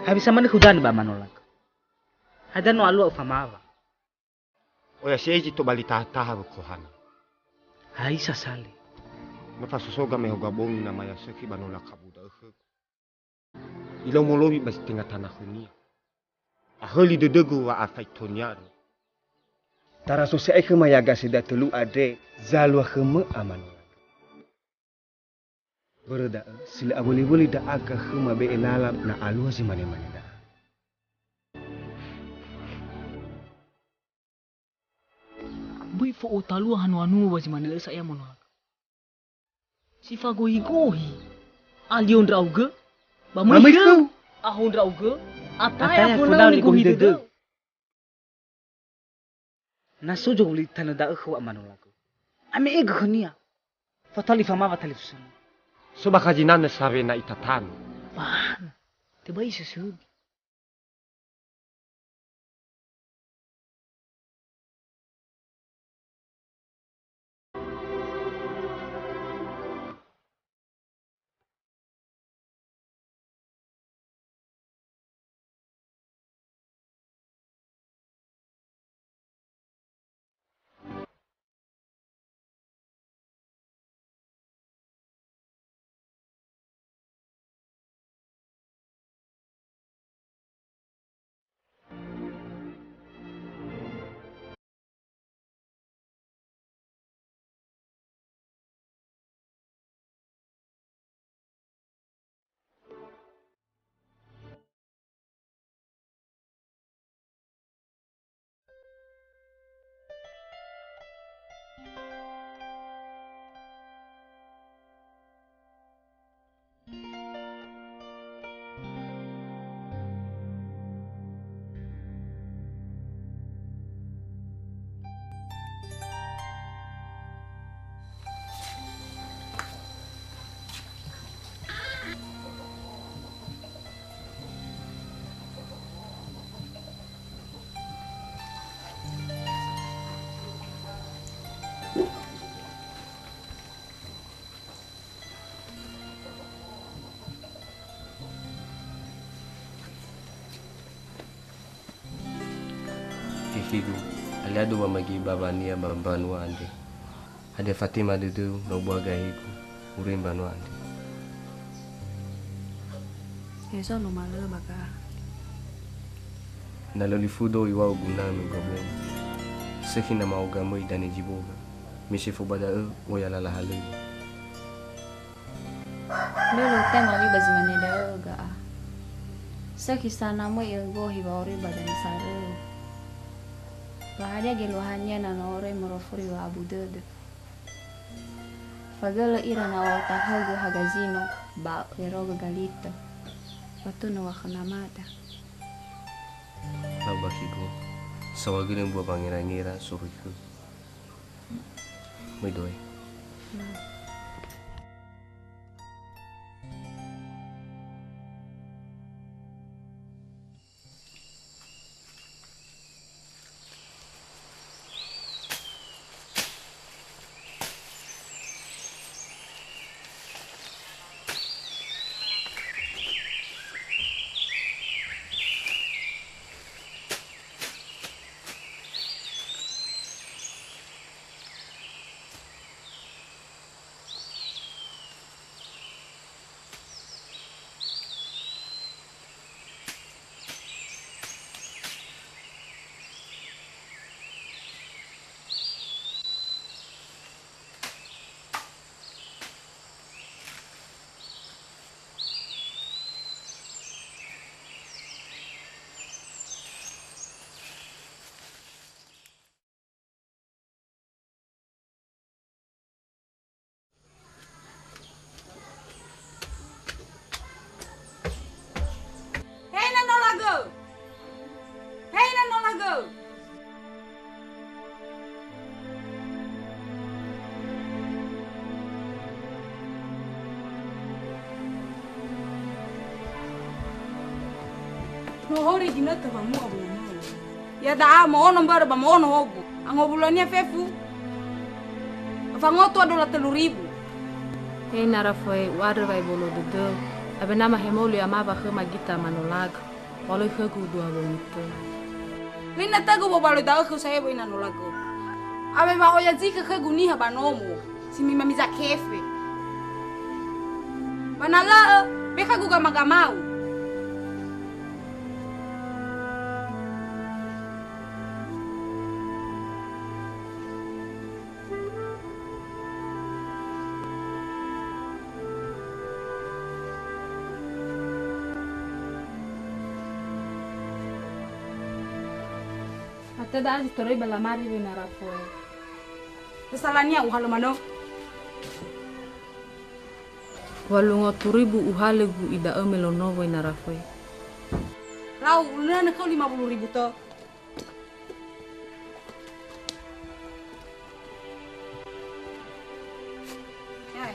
Hewisa manö khöu danö ba manolagu. Hadia no alua ufamawa? Oya si'ai zi tobali taha-taha wö Kohana. Haisa sale? No fasosoga me haogua bongi namaya sökhi ba no lakabu da'ö khögu. Ilomolowi ba zi tenga tana khönia. Ahöli dödögu wa'afaitonia ro. Tara so si'ai khöma yaga seda tölu andre zalua khömö amanolagu. Börö da'ö, si lö awöli-wöli ndra'aga khöma be'e lala na alua zi mane-mane da'a. Böi fo'otalua hanu-hanu ba zi mane lö sa'ae amanolagu. Si fagohi-gohi. Alio ndra'ugö, ba möi khöu. Aho ndra'ugö, ata'e afönau nigohi dödöu. Na so zowuli tanö da'ö khöu amanolagu, ame'egö khönia. Fatali famawa talifusöna. So bakha zinanö sawe na itatanö. Ba hana, tebai isösöbi. Fefigu, alihadu wamagi bawania ba mbanua andre. Hadia fatima dödöu na ubua gahigu, urui mbanua andre. Hezo numalö ba ga'a. Na lö lifudo iŵa'ö guna'ö me uga boni. Sökhi na ma'oga möi dane zi boga. Me sefo ba da'ö oya lala halöŵö. Lö lö tema wi ba zi mane da'ö ga'a. Sökhi sa na möi ögohi wa'oroi ba dane saröu. Ba hadia geluahania na no oroi morofuri wa'abu dödö. Fagölö ira na otakhögö haga zino ba erogö galitö, ba tunö wa khö namada. Lau bakhigu, saohagölö mbua wangera-ngera soroi khögu. Möi doe. He ina nolagö! He ina nolagö! No hori ginötö wamu'a wolonowo. Iada'a mo'ono mbörö ba mo'ono hogu. Angowulania fefu. Fangotu a dola tölu ribu. He ina Rafoe, u'andrö wa'ebolo dödöu. Awena mahemolu ya'amawa khöma gita manolagö. Wa lö khögu dua wongi tö. Lö inötögu wobaloi da'ö khöu sa'ae wöi na nolagö. Awena wa oya zikö khögu niha ba nomo. Si mima miza kefe. Ba na lö'ö, bekhagu gama-gamau. Hatta da'a zi toröi ba lamari wöi na Rafoe. Tesalania uhalö manö. Walu ngotu ribu uhalö gu ida'ö melono wöi na Rafoe. Lau, unönö khöu lima puluh ribu tö. Hai.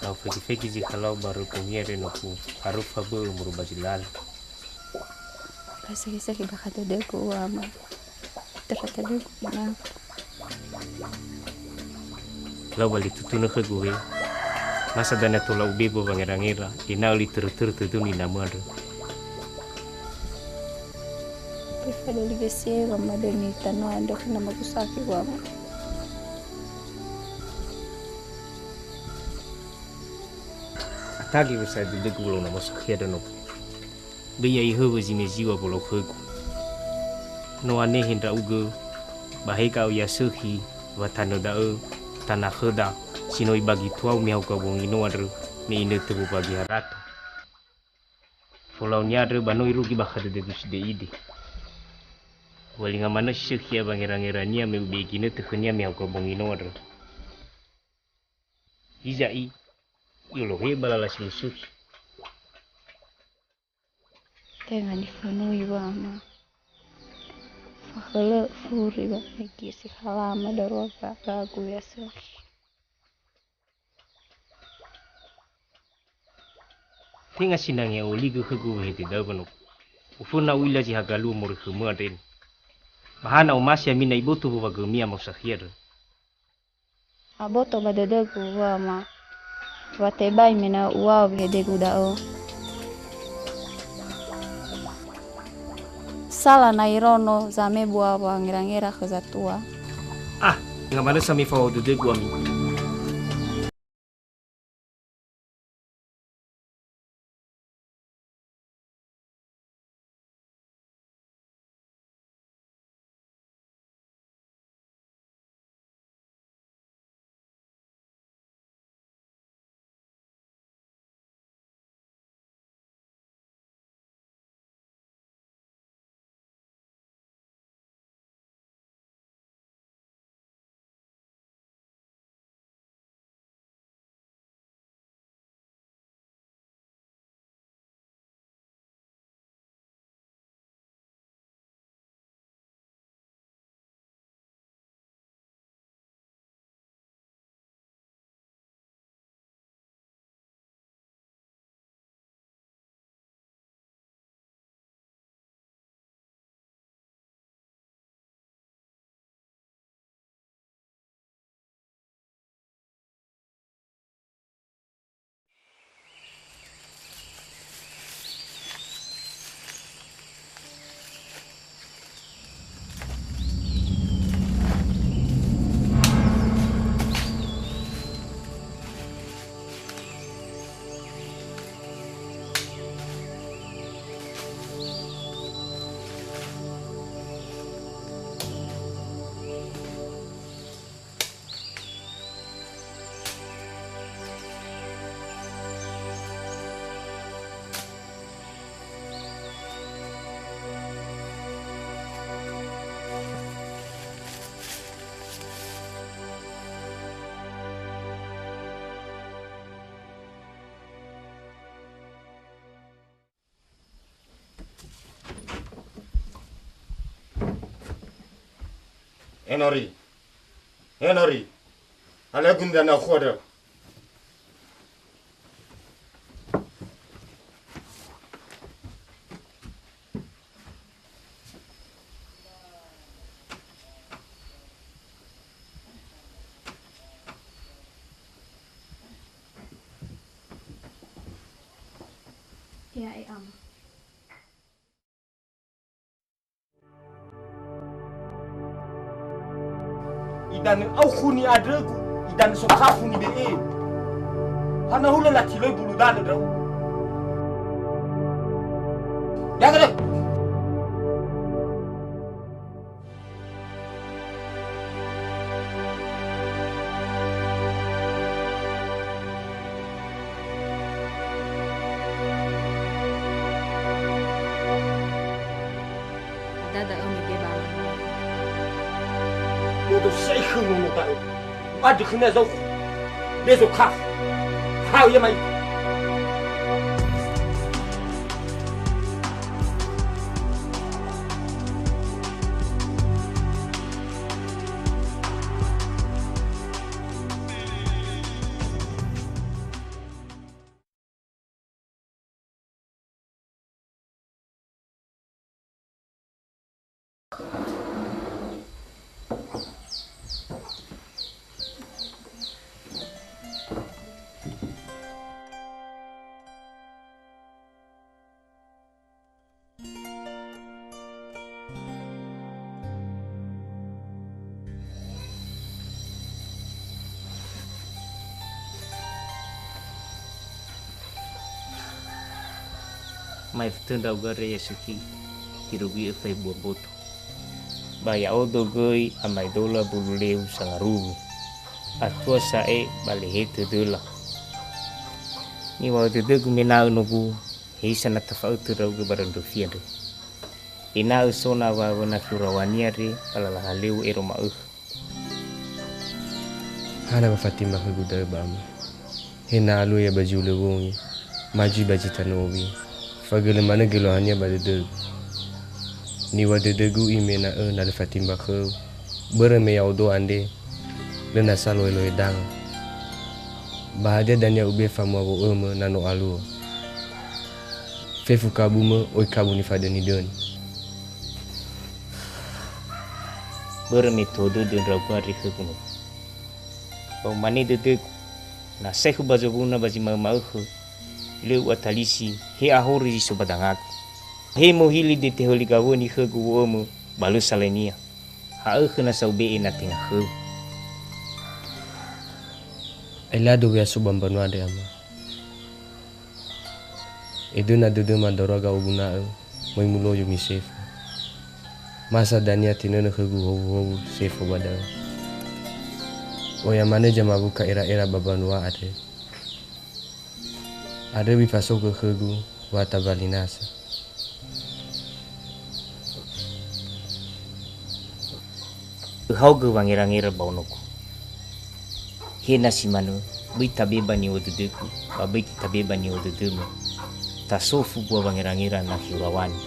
Lau fegi-fegi zi halau ba röuku ngia re noku, harufa bö'ö muruba zi lala. Ba sakhi-sakhi bakha dödögu, Ama. Bakha dödögu, Ama. Lau ba litutunö khögu he. Masa dania tola ubebo wangera-ngera, ena'ö litörö-törö tödöu ninamö andrö. Ifadöli gesi, Ama, döni tanö andrö khöna magusaki, Ama. Atagi wesa dödögu wolo na mosakhia dönogu. Böi ya ihöwö zi me ziŵa wolokhögu. No anehe ndra'ugö, ba he ga'ö ya sökhi wa tanö da'ö tana khöda si no ibagi tuau mihauka wongi no andrö me inötö wobagi harato. Folaonia andrö ba no irugi bakha dödögu side'ide. U'alinga manö si sökhi ia wangera-ngerania me ube'e ginötö khönia me hauka bongi no andrö. Hiza'i, i'olohe ba lala si musukhi. Tenga nifönui wama. Fahölö furi ba megi si halama darua gagu ya sökhi. Tenga sinangea oligö khögu wehede da'ö ba nogu. Uföna u'ila zi haga luo moroi khömö andre. Ba hana omasi ami na iboto wowagömi amausa khia andrö. Aboto ba dödögu wama, wa tebai me na uwao wehedegu da'ö. Sala na ironö zame bua wangera-ngera khö zatua. Ah, tenga manö sa mifaohou dödögu ami. Enori. Enori. Alegu nda na khua dra. Ya'e, Ama. Idanö aukhu ni'andrögu, idanö sokhafu nibe'eu. Hana hulö latilöi bulu danö ndra'o? Ya'e, da'e! Hadia da'ö mege ba ama? Bodo sa'i khöu nono da'ö. U'andrö khönia zaukhu. Bezo kaf. Hau ia mai. Ma'efötö ndra'ugö andre Yesu Kiri, irugi öfa ebua mboto. Ba ya'odo göi amaedola bulu leu sangaruru. Atua sa'ae ba lehe tödöla. Niŵa'ö dödögu mena'ö nogu Hewisa na tafa'ötö ndra'ugö ba ndröfi andrö? Ena'ö so na wa-, wöna khiurawani andre, ba lala halöŵö ero ma'ökhö. Hana ba fatimba khögu da'ö ba ama? He na alua ia ba zi hulö wongi, ma zui ba zi tanö owi. Fagölö manö geluahania ba dödögu. Niŵa'ö dödögu ime ena'ö na lö fatimba khöu, börö me ya'odo andre lö nasa lohe-lohe danga. Ba hadia dania ube famua wo'ömö na no alua? Fefu kabumö, oi kabu nifadöni-döni. Börö me toho dödö ndra'ugö andre khögu nono. Ba umane dödögu, na saekhu ba zowuna ba zi ma'ö-ma'ökhö, lö u'atalisi he ahorö zi so ba dangagu. He mohili dete höli gawöni khögu wo'ömö, ba lö salainia. Ha'ökhö nasa ube'e na tenga khöu. Ailado weaso ba mbanua andre, ama. Edöna dödöma daruaga oguna'ö, möi muloyo mi sefo. Masa dania tinönö khögu howuhowu sefo ba da'ö. Oya manö zamawuka era-era ba mbanua andre. Andrö mifasogö khögu wa tabali nasa. Öhaogö wangera-ngera ba onogu. He na si manö, böi tabe ba niŵa'ö dödögu, ba böi tabe ba niŵa'ö dödömö. Tasofu mbua wangera-ngera na khiurawani.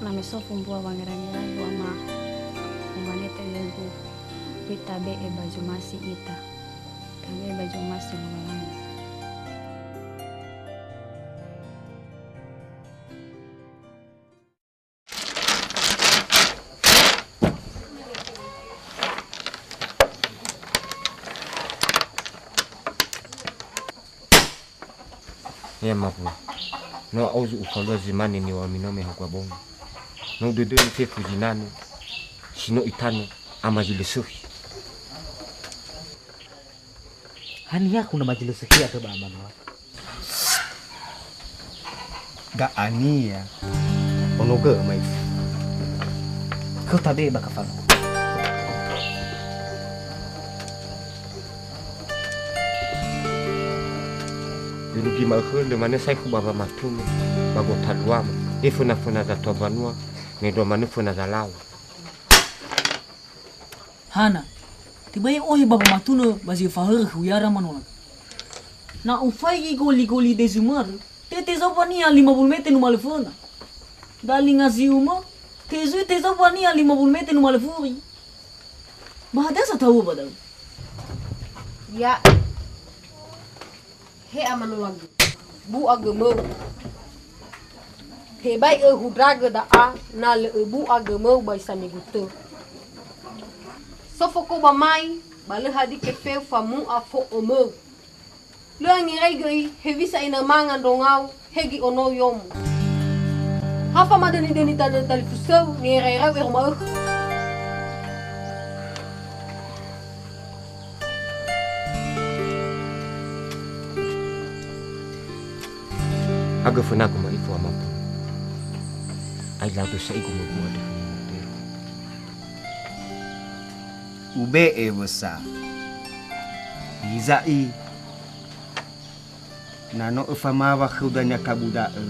Na me sofu mbua wangera-ngera, ama, umane tödögu, böi tabe'e ba zomasi ita. Tabe'e ba zomasi Lowalangi. He ama mbua, no a'ozu ufalua zi mane niŵa'ömi no me haogua bongi. No udödömi fefu zinanö, si no itanö ama zi lö sökhi. Haniha khöu na ma zi lö sökhi andrö ba ama mbanua? Ga'ania. Ono gö mai. Khöu tabe ba kafana. Irugi ma'ökhö lö manö saekhu ba wamatunö ba gotaluamö. He föna-föna zatua mbanua, me ndrua manö föna zalaŵa. Hana, tebai ohe ba wamatunö ba zi fahörö khöu ya'ara manolagu. Na ufaigi goli-goli dezumörö, te tezauwania lima wulu mete numalö föna. Dalinga ziumö, tezui tezauwania lima wulu mete numalö furi. Ba hadia sa taŵa ba da'ö? Ya. He ama nolagu, bu'a gömöu. Tebai öhundragö da'a na lö öbu'a gömöu ba isamigu tö. So foko ba mai, ba lö hadia kefeu famu'a fo'ömöu. Lö angeraigö i hewisa ena'ö manga ndrongau, he göi onou yomo. Ha famadöni-döni tanö talifusöu, ngera'erau ero ma'ökhö. Agö fönagu ma'ifu amagu. Ailado sa'igu mögu andrö. Ube'e wösa. Iza'i. Na no öfamaŵa khöu dania kabu da'ö,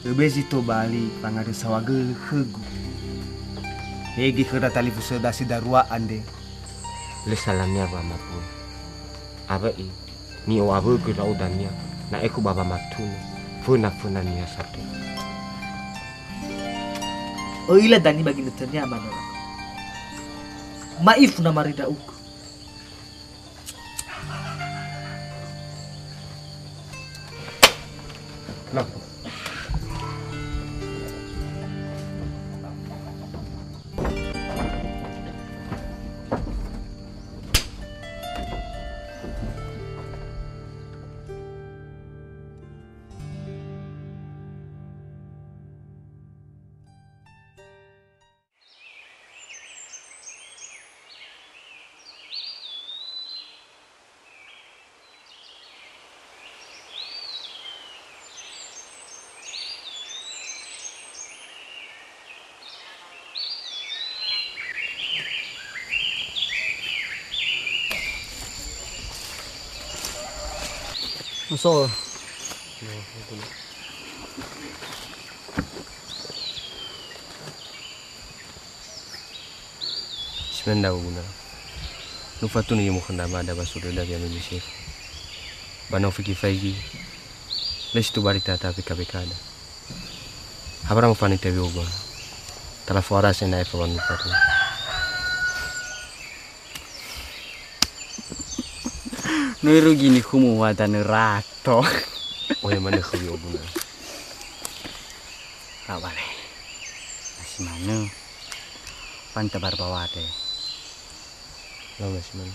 öbe zi tobali fangandrö saohagölö khögu. He göi khöra talifusöda si darua andre. Lö salania wamatunö. Awa'i, ni'o'awögö ndra'o dania, na aekhu ba wamatunö, föna-föna niha sato. Ö'ila dania ba ginötönia ama nolagu. Ma'ifu na maröi ndra'ugö. So. Simendau guna. Nufatunö yomo khö ndra mada ba sudöda ya me Yosef. Ba no fiki faigi. Lesi tubari tata beka-bekada. Habara mafani tewi ogo. Tala fuara sena efa wanu fatu. No irugi ni khumu wa danö rato. Oya manö khawi oguna. Rabale. Asi manö. Panta barbawate. Lalu asi manö.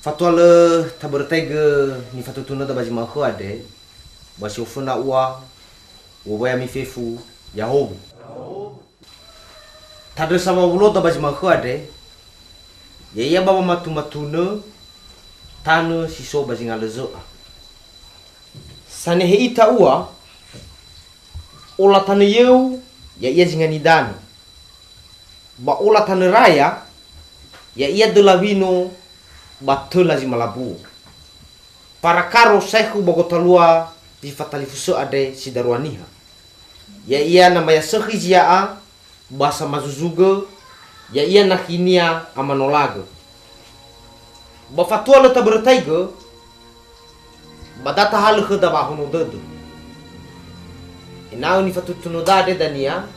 Fatua lö tabörötaigö nifatutunöda ba zi ma'ökhö andre, ba si oföna ua, uwawaya mi fefu, ya'ahowu. Tandrö sawawuloda ba zi ma'ökhö andre, ya'ia ba wamatumatunö tanö si so ba zinga lö zö'a. Sanehe ita ua, ola tanö yeu, ya'ia zinga nidanö. Ba ola tanö raya, ya'ia döla wino ba töla zi malabuo. Parakaro saekhu ba gotalua zi fatalifusö andre si darua niha. Ya'ia nama yasökhi zi ya'a, ba samazuzugö, ya'ia nakhinia amanolagö. Ba fatua lö tabörötaigö, ba da tahalö khöda wa'ahono dödö. Ena'ö nifatutunöda andre dania,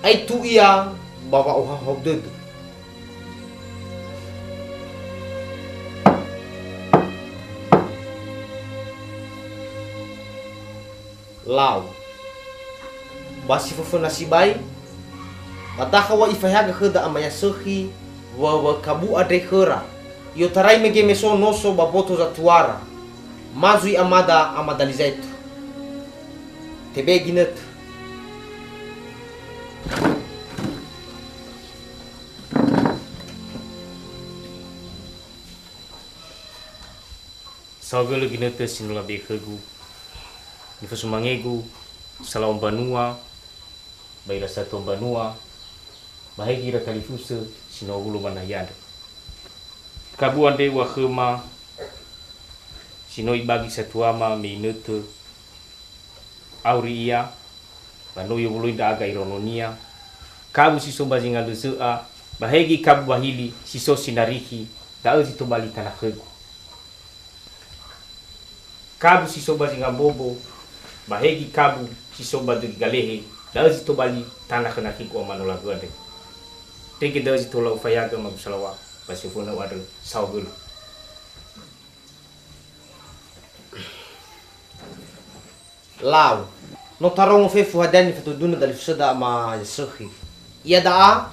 aitu ia ba wa'ohahau dödö. Lau. Ba si föföna sibai, ba dakha wa ifaehagö khöda ama yasökhi wa, wa kabu andre khöra. I'otarai mege me so noso ba boto zatuara. Ma zui amada ama dali zaetu. Tebe ginötö. Saohagölö ginötö si no labe'e khögu. Nifosumangegu, salaw̃a mbanua, ba ira satua mbanua, ba haigi ira talifusö si no owulo ba nahia andre. Kabu andre ua khöma, si no ibagi satuama me inötö, auri ia, ba no i'owuloi ndra'aga iraononia, kabu si so ba zinga lö zö'a, ba haigi kabu bahili si so sinarikhi, da'ö zi tobali tana khögu. Kabu si so ba zinga mbobo, ba haigi kabu si so ba dögi galehe, da'ö zi tobali tana khö nakhigu amanolagö andre. Tege da'ö zi tola ufaehagö amagu salaŵa, ba si oföna u'andrö saohagölö. Lau. No tarongo fefu hadia nifatudunö dalifusöda ama yasökhi. Ia da'a,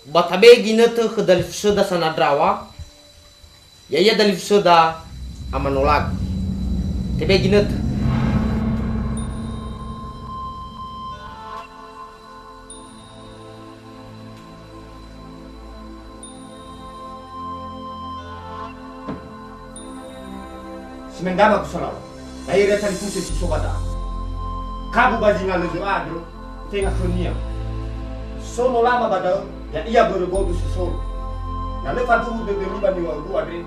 ba tabe'e ginötö khö dalifusöda sanandraŵa, ya'ia dalifusöda amanolagö. Tebe ginötö. Simendama kusalaŵa. Da'e ira talifusö si so ba da'a. Kabu ba zinga lö zö'a andrö, tenga khönia. So no lama ba da'ö, ya'ia börö godu si so. Na lö faduhu dödömi ba niŵa'ögu andre,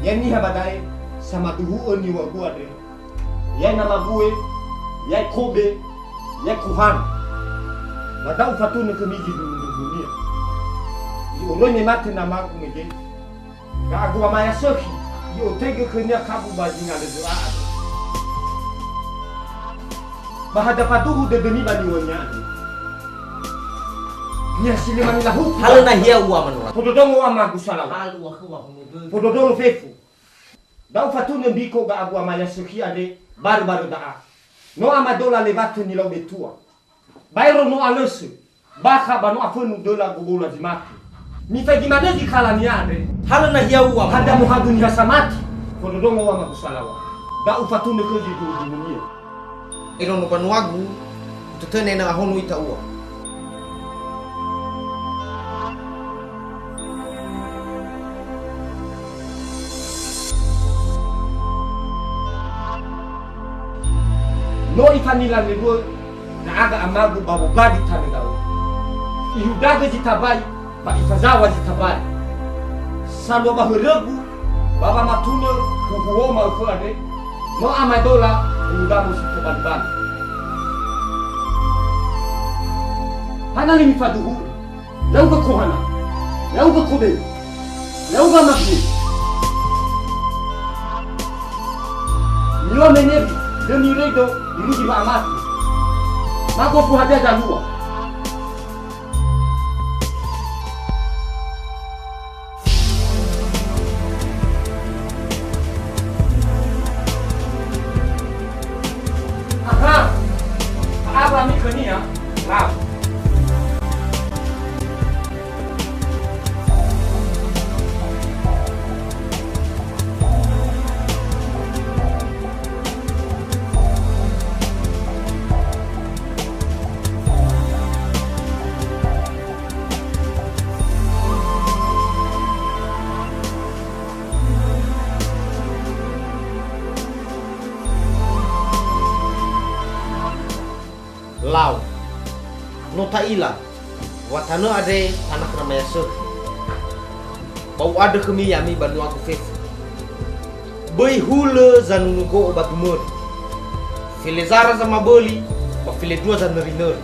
ya'e niha ba da'e, samaduhu'ö niŵa'ögu andre. Ya'e nama bue, ya'e kobe, ya'e kuhan. Ba da'u fatunö khömi zi ndruhundruhunia. I'oroi me mate namagu mege. Ga'agu ama yasökhi, i'otaigö khönia kabu ba zinga lö zö'a andrö. Ba hadia faduhu dödömi ba niŵa'önia andre. Niha si lö manila huku. Halö nahia ua manura. Fododrongo amagu salaŵa. Halö ua khöu wa hono dödö. Fododrongo fefu. Da'u fatunö mbiko ga'agu ama yasökhi andre, barö-barö da'a. No amadola lewatö nilau betua. Baero no alösö, bakha ba no afönu döla gogola zi mate. Mifaigi manö zi kalania andre. Halö nahia ua. Hadia mohadu niha samati. Fododrongo ua amagu salaŵa. Da'u fatunö khö zi ndruhundruhunia. Iraono mbanuagu, utötö ena'ö ahono ita ua. No ifanila lewuö ndra'aga amagu ba wobadi tanö da'ö. Ihudagö zi tabai ba ifazaŵa zi tabai. Salua ba hörögu ba wamatunö huhuo ma'ökhö andre, no amaedola huludamo si tobali-bali. Hana li mifaduhu'ö? Ya'ugö kohana, ya'ugö kobeu, ya'ugö amagu. Miŵa'ö menewi, dömi röido, irugi wa'amate. Ma gofu hadia zalua. Aha! Fa'aŵa ami khönia, lau. Lau. No ta'ila, wa tanö andre tana khöna mayasökhi. Ba u'andrö khömi ya'ami banuagu fefu. Böi hulö zanunö go'o ba dumöri. Felezara zamaböli, ba felendrua zanörinöri.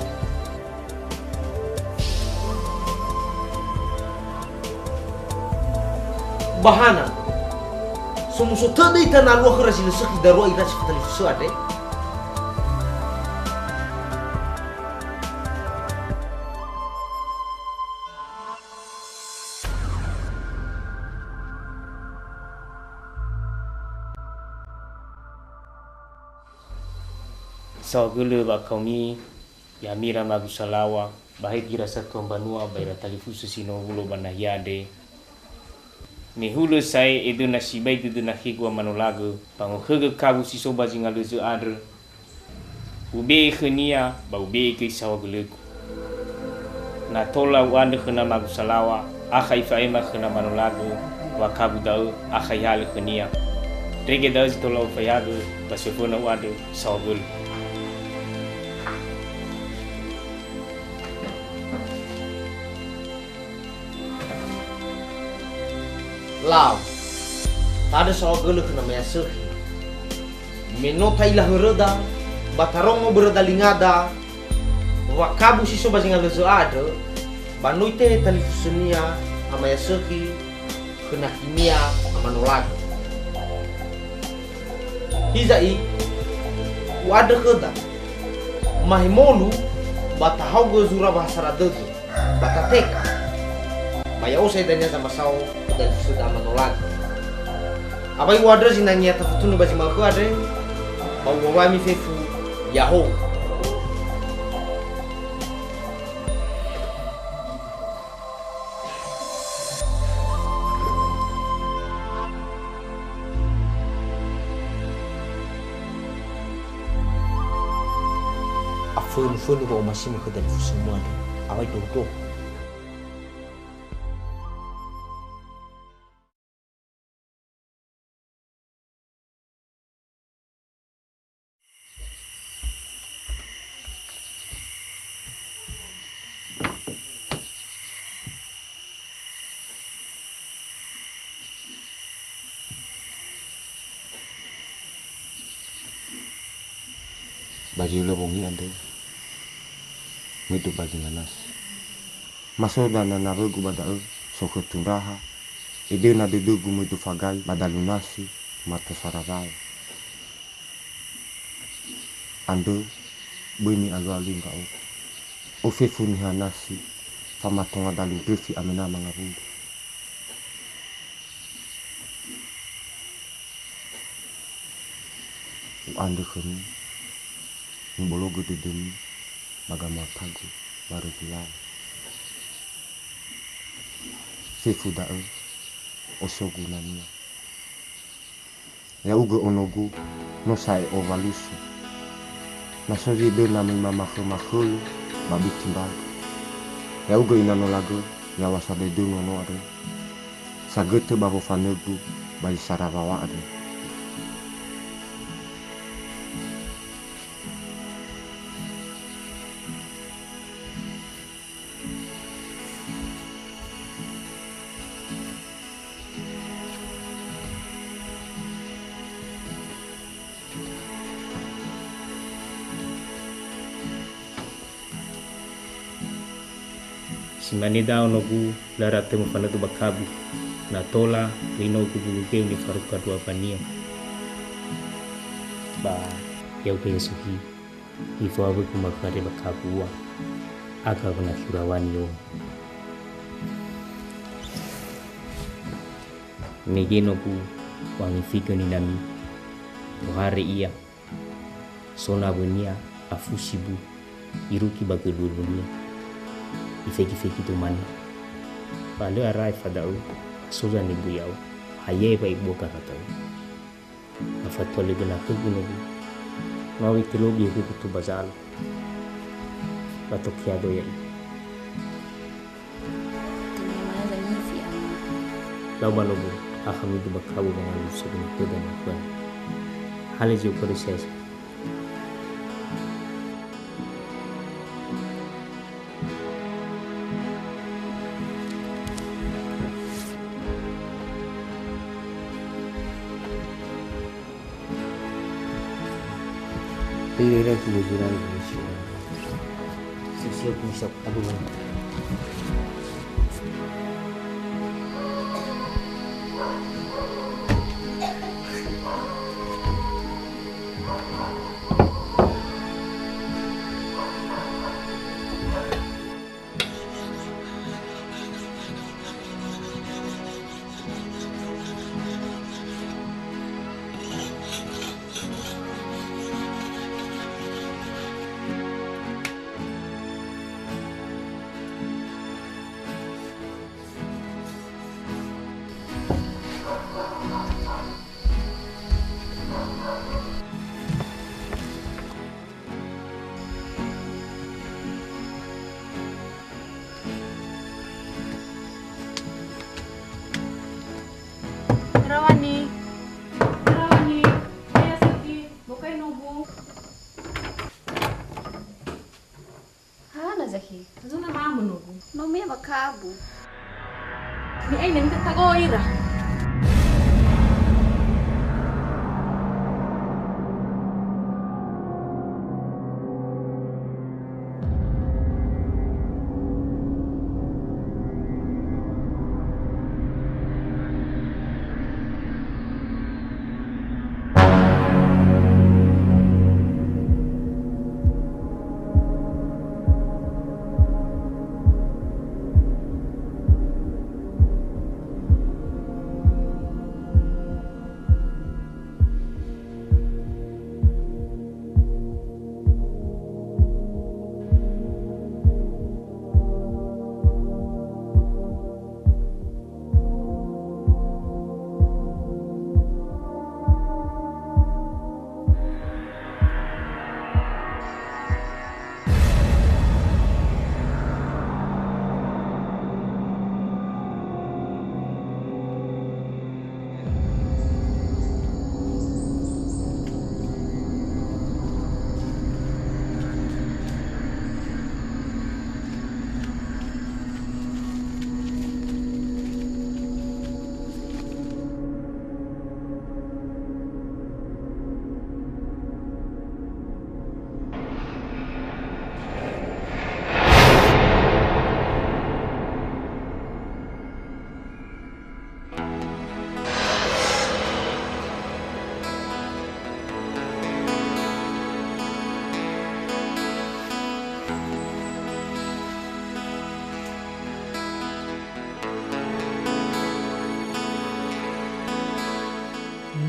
Ba hana, somuso tödö ita na alua khöra zi lö sökhi darua ira si fatalifusö andre? Saohagölö wa'akaomi, ya'ami ira amagu salaŵa, ba he ira satua mbanua ba ira talifusö si no owulo ba nahia andre. Me hulö sa'ae edöna sibai dödöna khögu amanolagö, ba ngokhögö kawu si so ba zinga lözö andrö, ube'e khönia ba ube'e göi saohagölögu. Na tola u'andrö khö namagu salaŵa, akha ifa'ema khö namanolagö, wa kawu da'ö, akha ihalö khönia. Ndrege da'ö zi tola ufaehagö, ba si oföna u'andrö saohagölö. Lau. Tandrö saohagölö khö na mayasökhi. Me no ta'ila höröda, ba tarongo börö dalingada, wa kawu si so ba zinga lözö andrö, ba no itehe talifusönia amayasökhi khö nakhinia amanolagö. Hiza'i, u'andrö khöda, mahemolu ba tahaogö zura wahasara dödö, ba tateka. Ba ya'o sa'ae dania zamasao khö dalifusöda amanolagö. Awai u'andrö zinangea tafatunö ba zi ma'ökhö andre, ba uŵa'ö ami fefu, ya'ahowu. Afönufönu wa'omasimi khö dalifusömu andrö, awai dohodoho. Ba zi lö wongi andrö, möido ba zinga nasi. Ma so dania nawögu ba da'ö, sokhö tundraha, edöna dödögu möido fagai ba dalu nasi, mato sarawae. Andrö, böi mi'alua-lua ndra'o. O fefu niha nasi, famatonga dalu ndröfi amena mangawuli. U'andrö khömi, mibologö dödömi ba gamaotagu barö gulawa. Fefu da'ö, osogunania. Ya'ugö onogu, no sa'ae owalusu. Na so zi döna möi mamakhö-makhölö ba biti mbalu. Ya'ugö ina nolagö, yaw̃a sa dödö nono andrö. Sagötö ba wofanögu ba zi sarawaŵa andrö. Simane da'ö nogu, lö ara atö mofanödu ba kabu. Na tola, lö inogu bugugeu nifaruka dua bania. Ba ya'ugö Yesu hi, ifoawögu mafare ba kabu ua, aga wöna khura wani o. Mege nogu wangifigö ninami, tohare ia. So nawönia afu sibu irugi ba gölulunia. Ifegi-fegi domani. Ba lö ara aefa da'ö, so zanegu ya'o, hayae wa ibua garada'ö. Ba fatua lö göna khögu nogu. Mawi telobi khögu tuba za'ala. Ba tokiado ya'i. Lau ba nogu, ha hamidu ba kabu wangalui sebini töda makuan. Hale zio kore sesa. Tidak ada aku berjalan. Siap-siap bisa aku. Rawani. Rawani. Ayo, Siti. Bokai nogu. Hana Zahi. Zuna mama nogu. No me makabu. Ni aina ni tatago ira.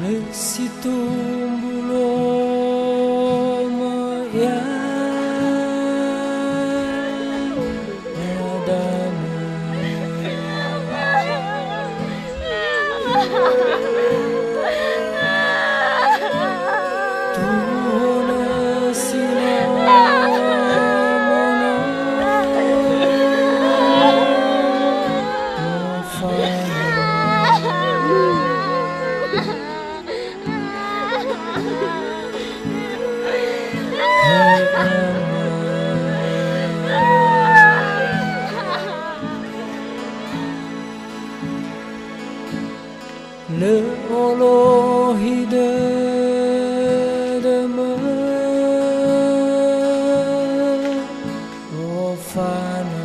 Lö si tumbu lomo ia, Adama. Tuhuna si no mono. Lö olohi dödömö, ofana.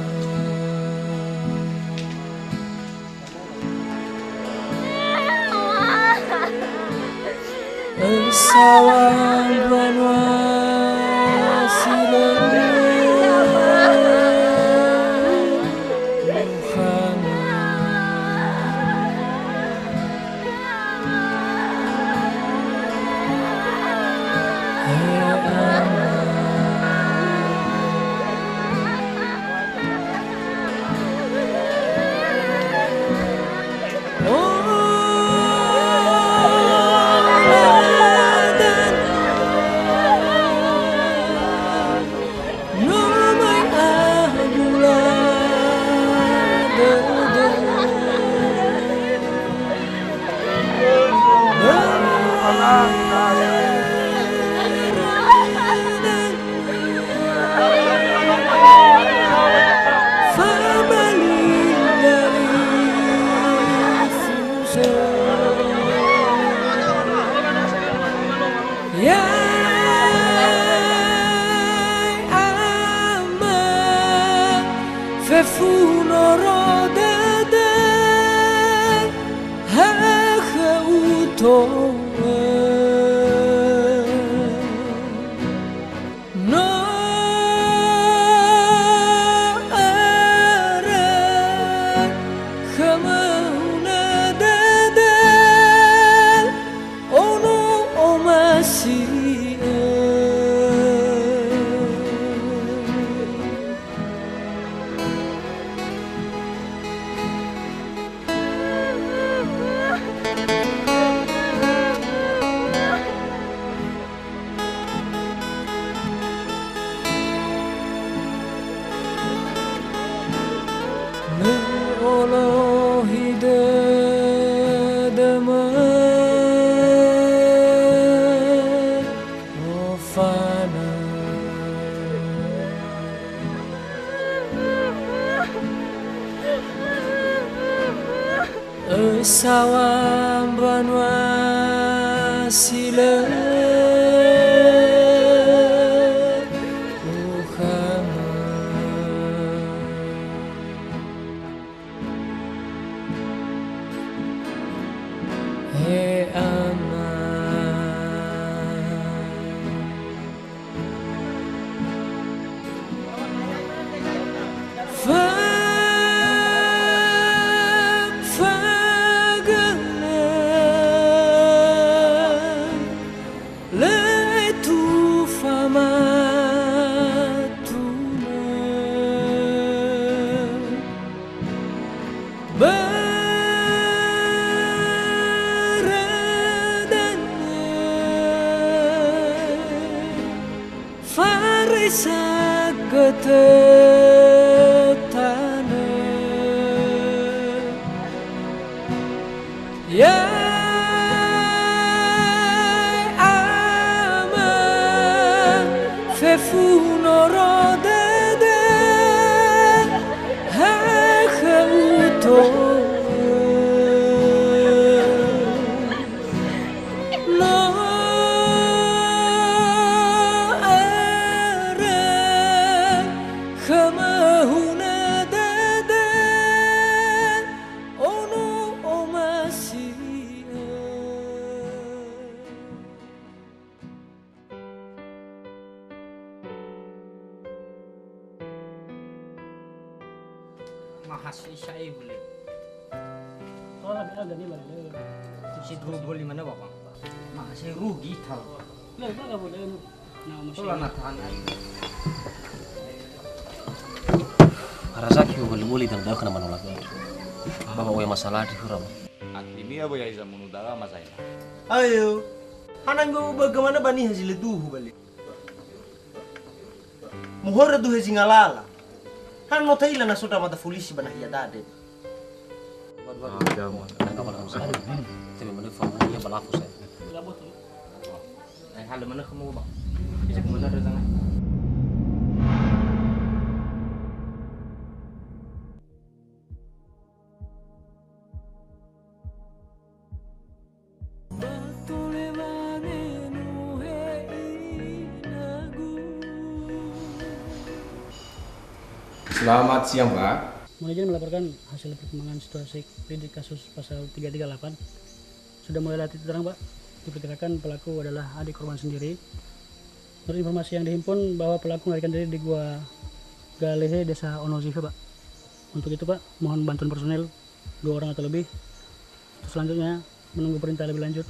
Ya'e ama, fefu noro dödö, ha khöu to'ö. No örö khömö hunö dödö, ono omasi'ö. Me olohi dödömö, ofana. Ösaŵa mbanua si lö ukhama. He Ama. Fa-, fagölö, lö aetu famatunö. Börö da'ö, faraisa götö tanö. Ya'e Ama, fefu noro dödö, ha khöu to'ö. No örö khömö hunö dödö, ono omasi'ö. Mahasiswa ibu le. Oh, lebih ada nih, balik le. Si dua puluh lima na, Bapak. Masih rugi, tau. Le, ba nggak boleh, nu. Nah, masih. Tola na tahan aing. Razaki wali-wali dan dah kena manolak. Bapak, oya masalah di hura, Bang. Akhirnya, Boy, Aiza munu dawa, Mas Zainal. Ayo. Hana mbe bagaimana bani hasil duhu balik. Muhorö duhe zingalala. Hana no ta'ila na so ndra mada folisi ba nahia dade. Waduh, waduh. Ah, jauh. Mereka malah usaha. Tapi menurut Fahrul, ia berlaku saya. Eh, halo, mana kamu, Bang? Bisa kamu ada tangan? Selamat siang, Pak. Mohon izin melaporkan hasil perkembangan situasi penyidik kasus pasal tiga tiga delapan. Sudah mulai latih terang, Pak. Diperkirakan pelaku adalah adik korban sendiri. Menurut informasi yang dihimpun bahwa pelaku melarikan diri di Gua Galehe, Desa Onozihe, Pak. Untuk itu, Pak, mohon bantuan personel dua orang atau lebih. Untuk selanjutnya, menunggu perintah lebih lanjut.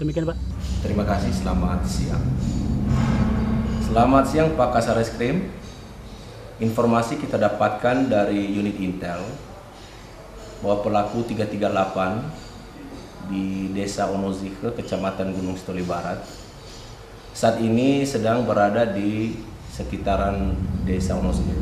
Demikian, Pak. Terima kasih, selamat siang. Selamat siang, Pak Kasareskrim. Informasi kita dapatkan dari unit Intel bahwa pelaku tiga tiga delapan di Desa Wonozihe, Kecamatan Gunungsitoli Barat, saat ini sedang berada di sekitaran Desa Wonozihe.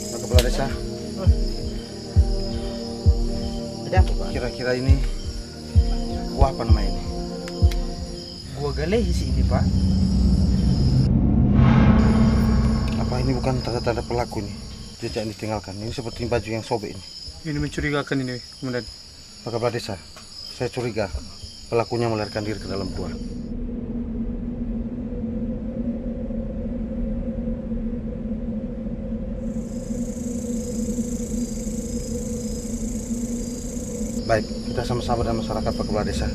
Pak Kepala Desa. Ada apa, Pak? Kira-kira ini buah apa nama ini? Buah galehe sih ini, Pak. Apa ini bukan tanda-tanda pelaku ini? Jejak yang ditinggalkan. Ini seperti baju yang sobek ini. Ini mencurigakan ini, Komandan. Pak Kepala Desa, saya curiga pelakunya melarikan diri ke dalam gua. Baik, kita sama-sama dengan masyarakat, Pak Kepala Desa.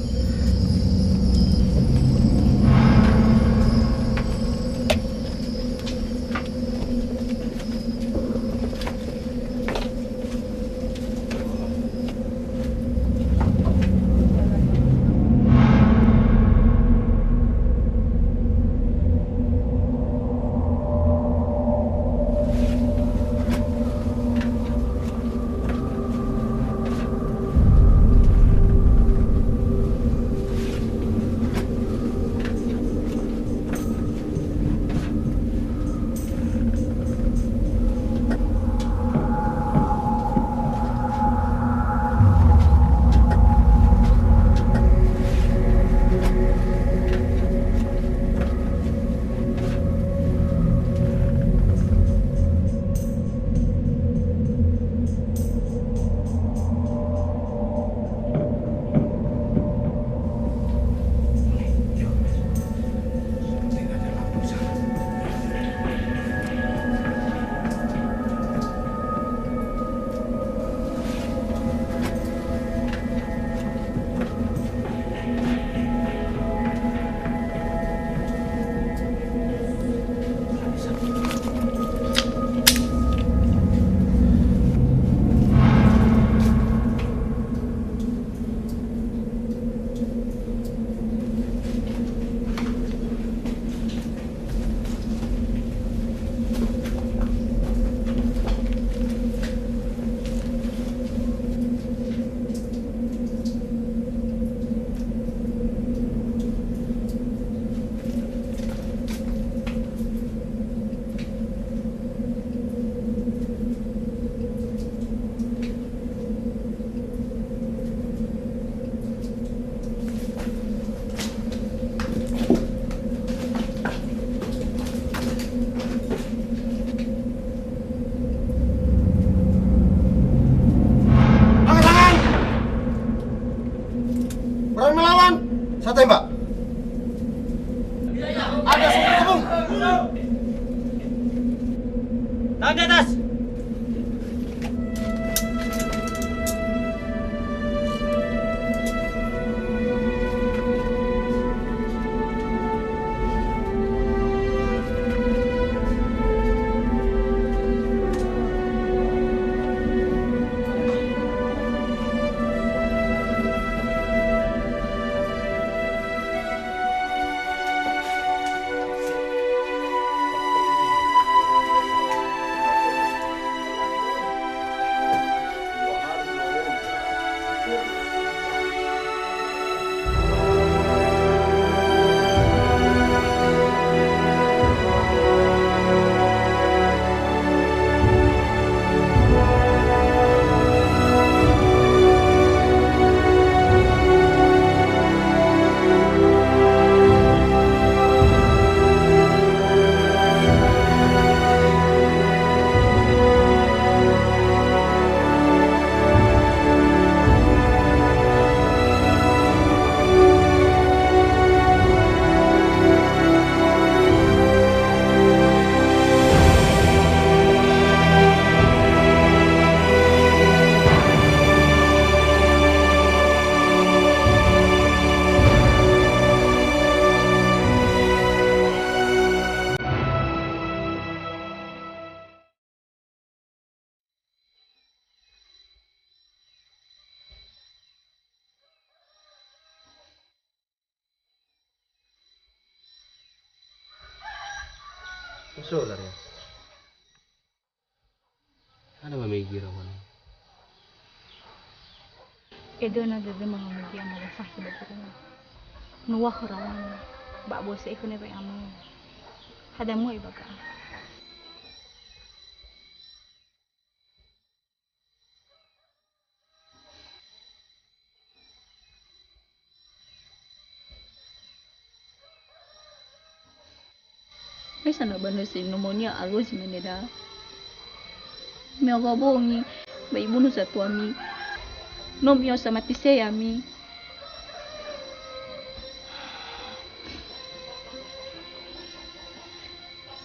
So, Laria. Hana mamegi ira wana. Edöna dödöma mamegi ama ba fakhe ba gurunga. Nuwa khöra wana. Ba bose ikhöne wa'e ama. Hada mu'e ba ga'a. Aisa na ba nösi nomonia alua zi mane da. Mi'oga bongi, ba ibunu satuami. No mi'osa mati se ya'ami.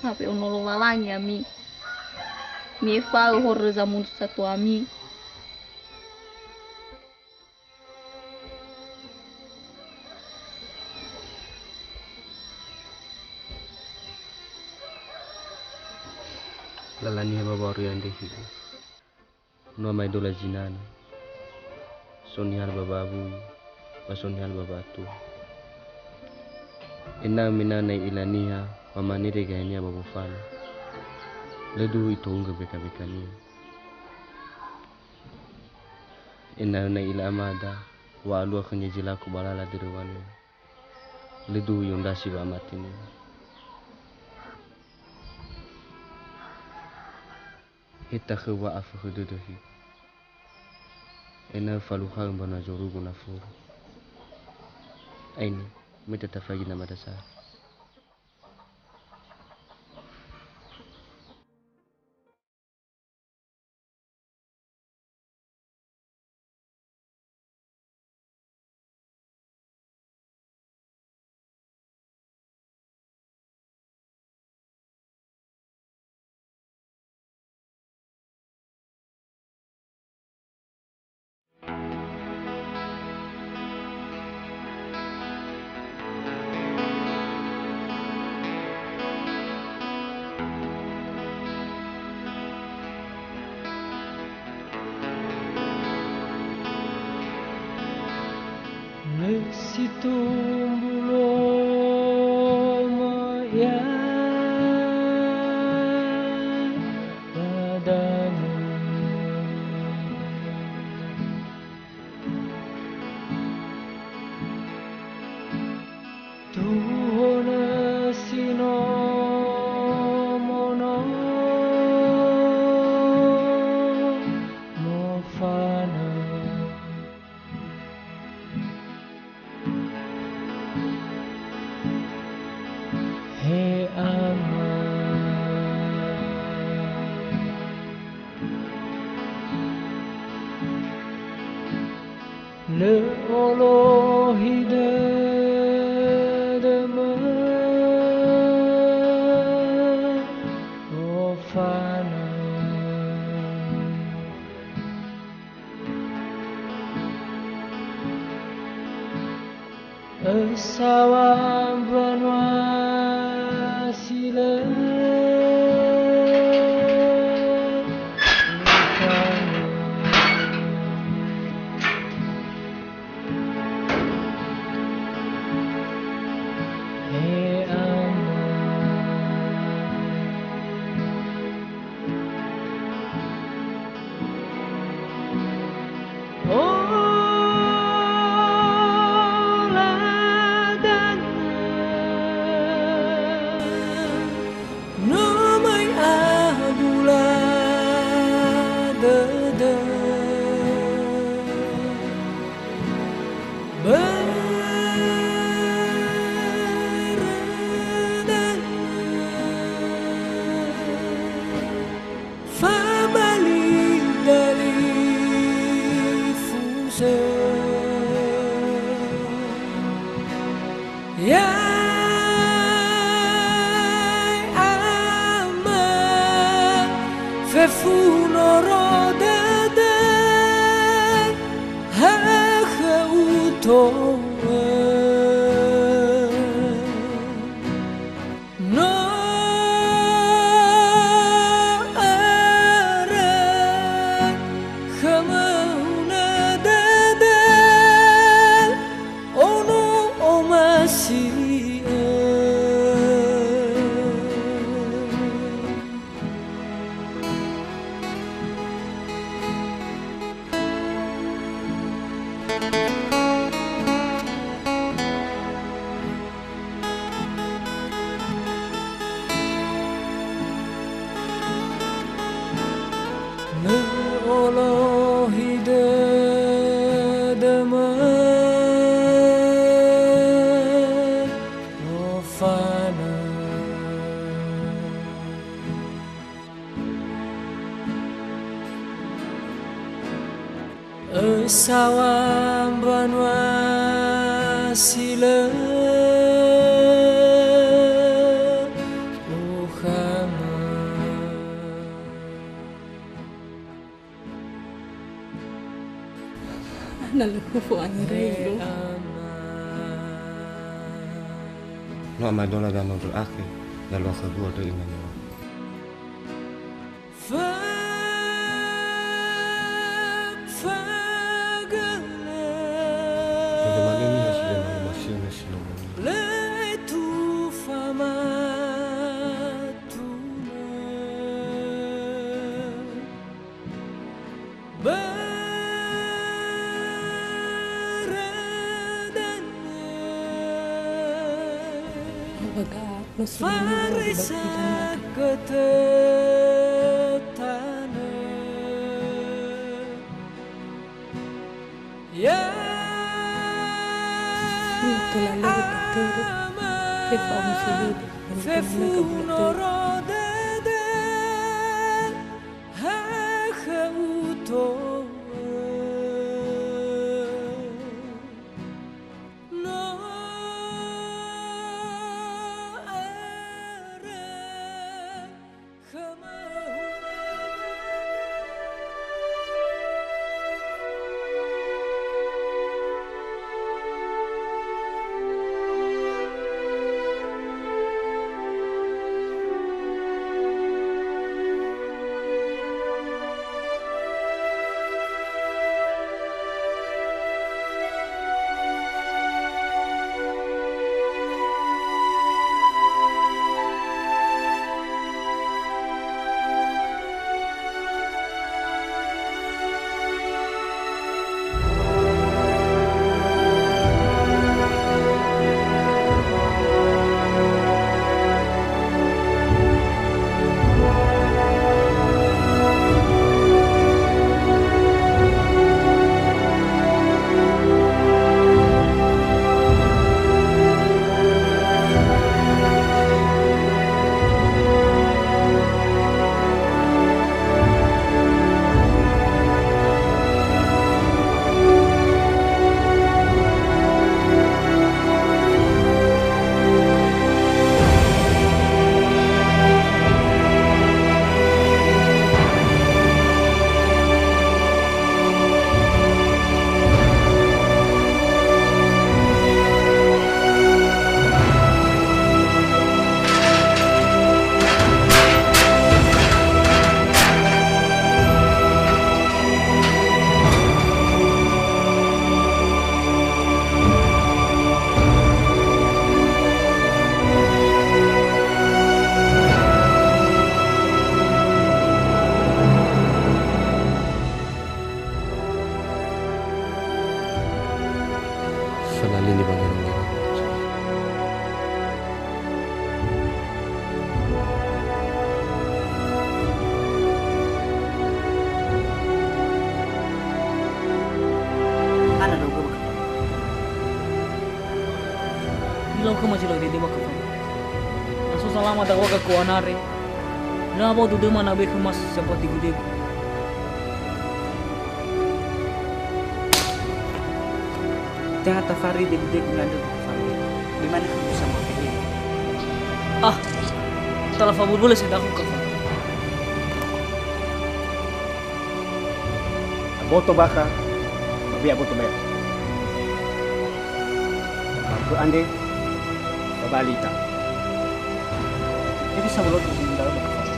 Ape ono Lowalangi ami. Mi'efa'ö horö zamunu satuami. Lala niha ba baru ya ndehi. No amaedola zinana. So nihalö ba bawui, ba so nihalö ba batu. Ena'ö me na na i'ila niha, wa manere gahenia ba wofana. Lö duhu itohunggö beka-bekania. Ena'ö na i'ila amada, wa alua khönia zi laku ba lala dörö wanuya. Lö duhu i'ondrasi wa'amatenia. He takhöu wa'afökhö dödö hi. Ena'ö falukhaö mbanua zorugo na furu. Aine, me tatafaigi na madasa. Lö si tumbu lomo ia ba danö. Tuhono si no mono mofanö. He Ama, lö olohi dödömö, ofanö. Ösaŵa mbanua si lö ufanö. He Ama. Ola dangö, no möi abula dödö. Börö da'ö fabali dalifusö. Ya'e Ama, fefu noro dödö. Lö olohi dödömö, Ofana. Ösaŵa mbanua si lö ukhama. Na lö hufo'ö angerai, Guru. No amaedola wamondrö akhe, ya lua khögu andrö imane. Fö-, fögölö. Bagaimana niha si lö ma'oromasi me si no moni? Lö tufa matunö. Börö da'ö. Awaga'ö no si lö ma'oromasi. Farisa götö tanö. Ya. Ama fefu noro dödö, ha khöu to'ö. No örö. Fanaline wangerong-ngerong. Hana ndra'ugö ba kafana. Nilau khöma zi lö dede ba kafana. Na so salama dawa gaku anare. Lö abao dödöma na bekhu mas seperti gudegu. Tenga tafari degu-degu nandrö, Kafana. Bemane khögu sambua fehe. Ah, tala fabulbulö sedaku, Kafana. Aboto bakha, ba we aboto baya. Ba khö andre, ba bali ita. Jadi, samulotu si nindaro ba Kafana.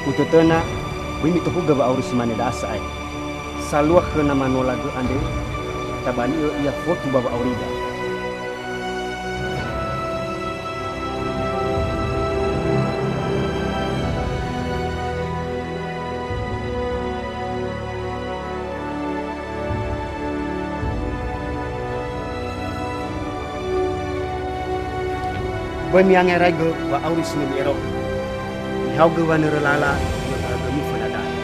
Utötöna, böi mitohugö wa'auri si mane da'a sa'ae. Salua khö nama nolagö andre, tabali'ö ia fotu ba wa'aurida. Böi mi'angeraigö wa'auri si no mi'erö'ö. Mihaogö wanörö lala, no dahagömi föna da'e.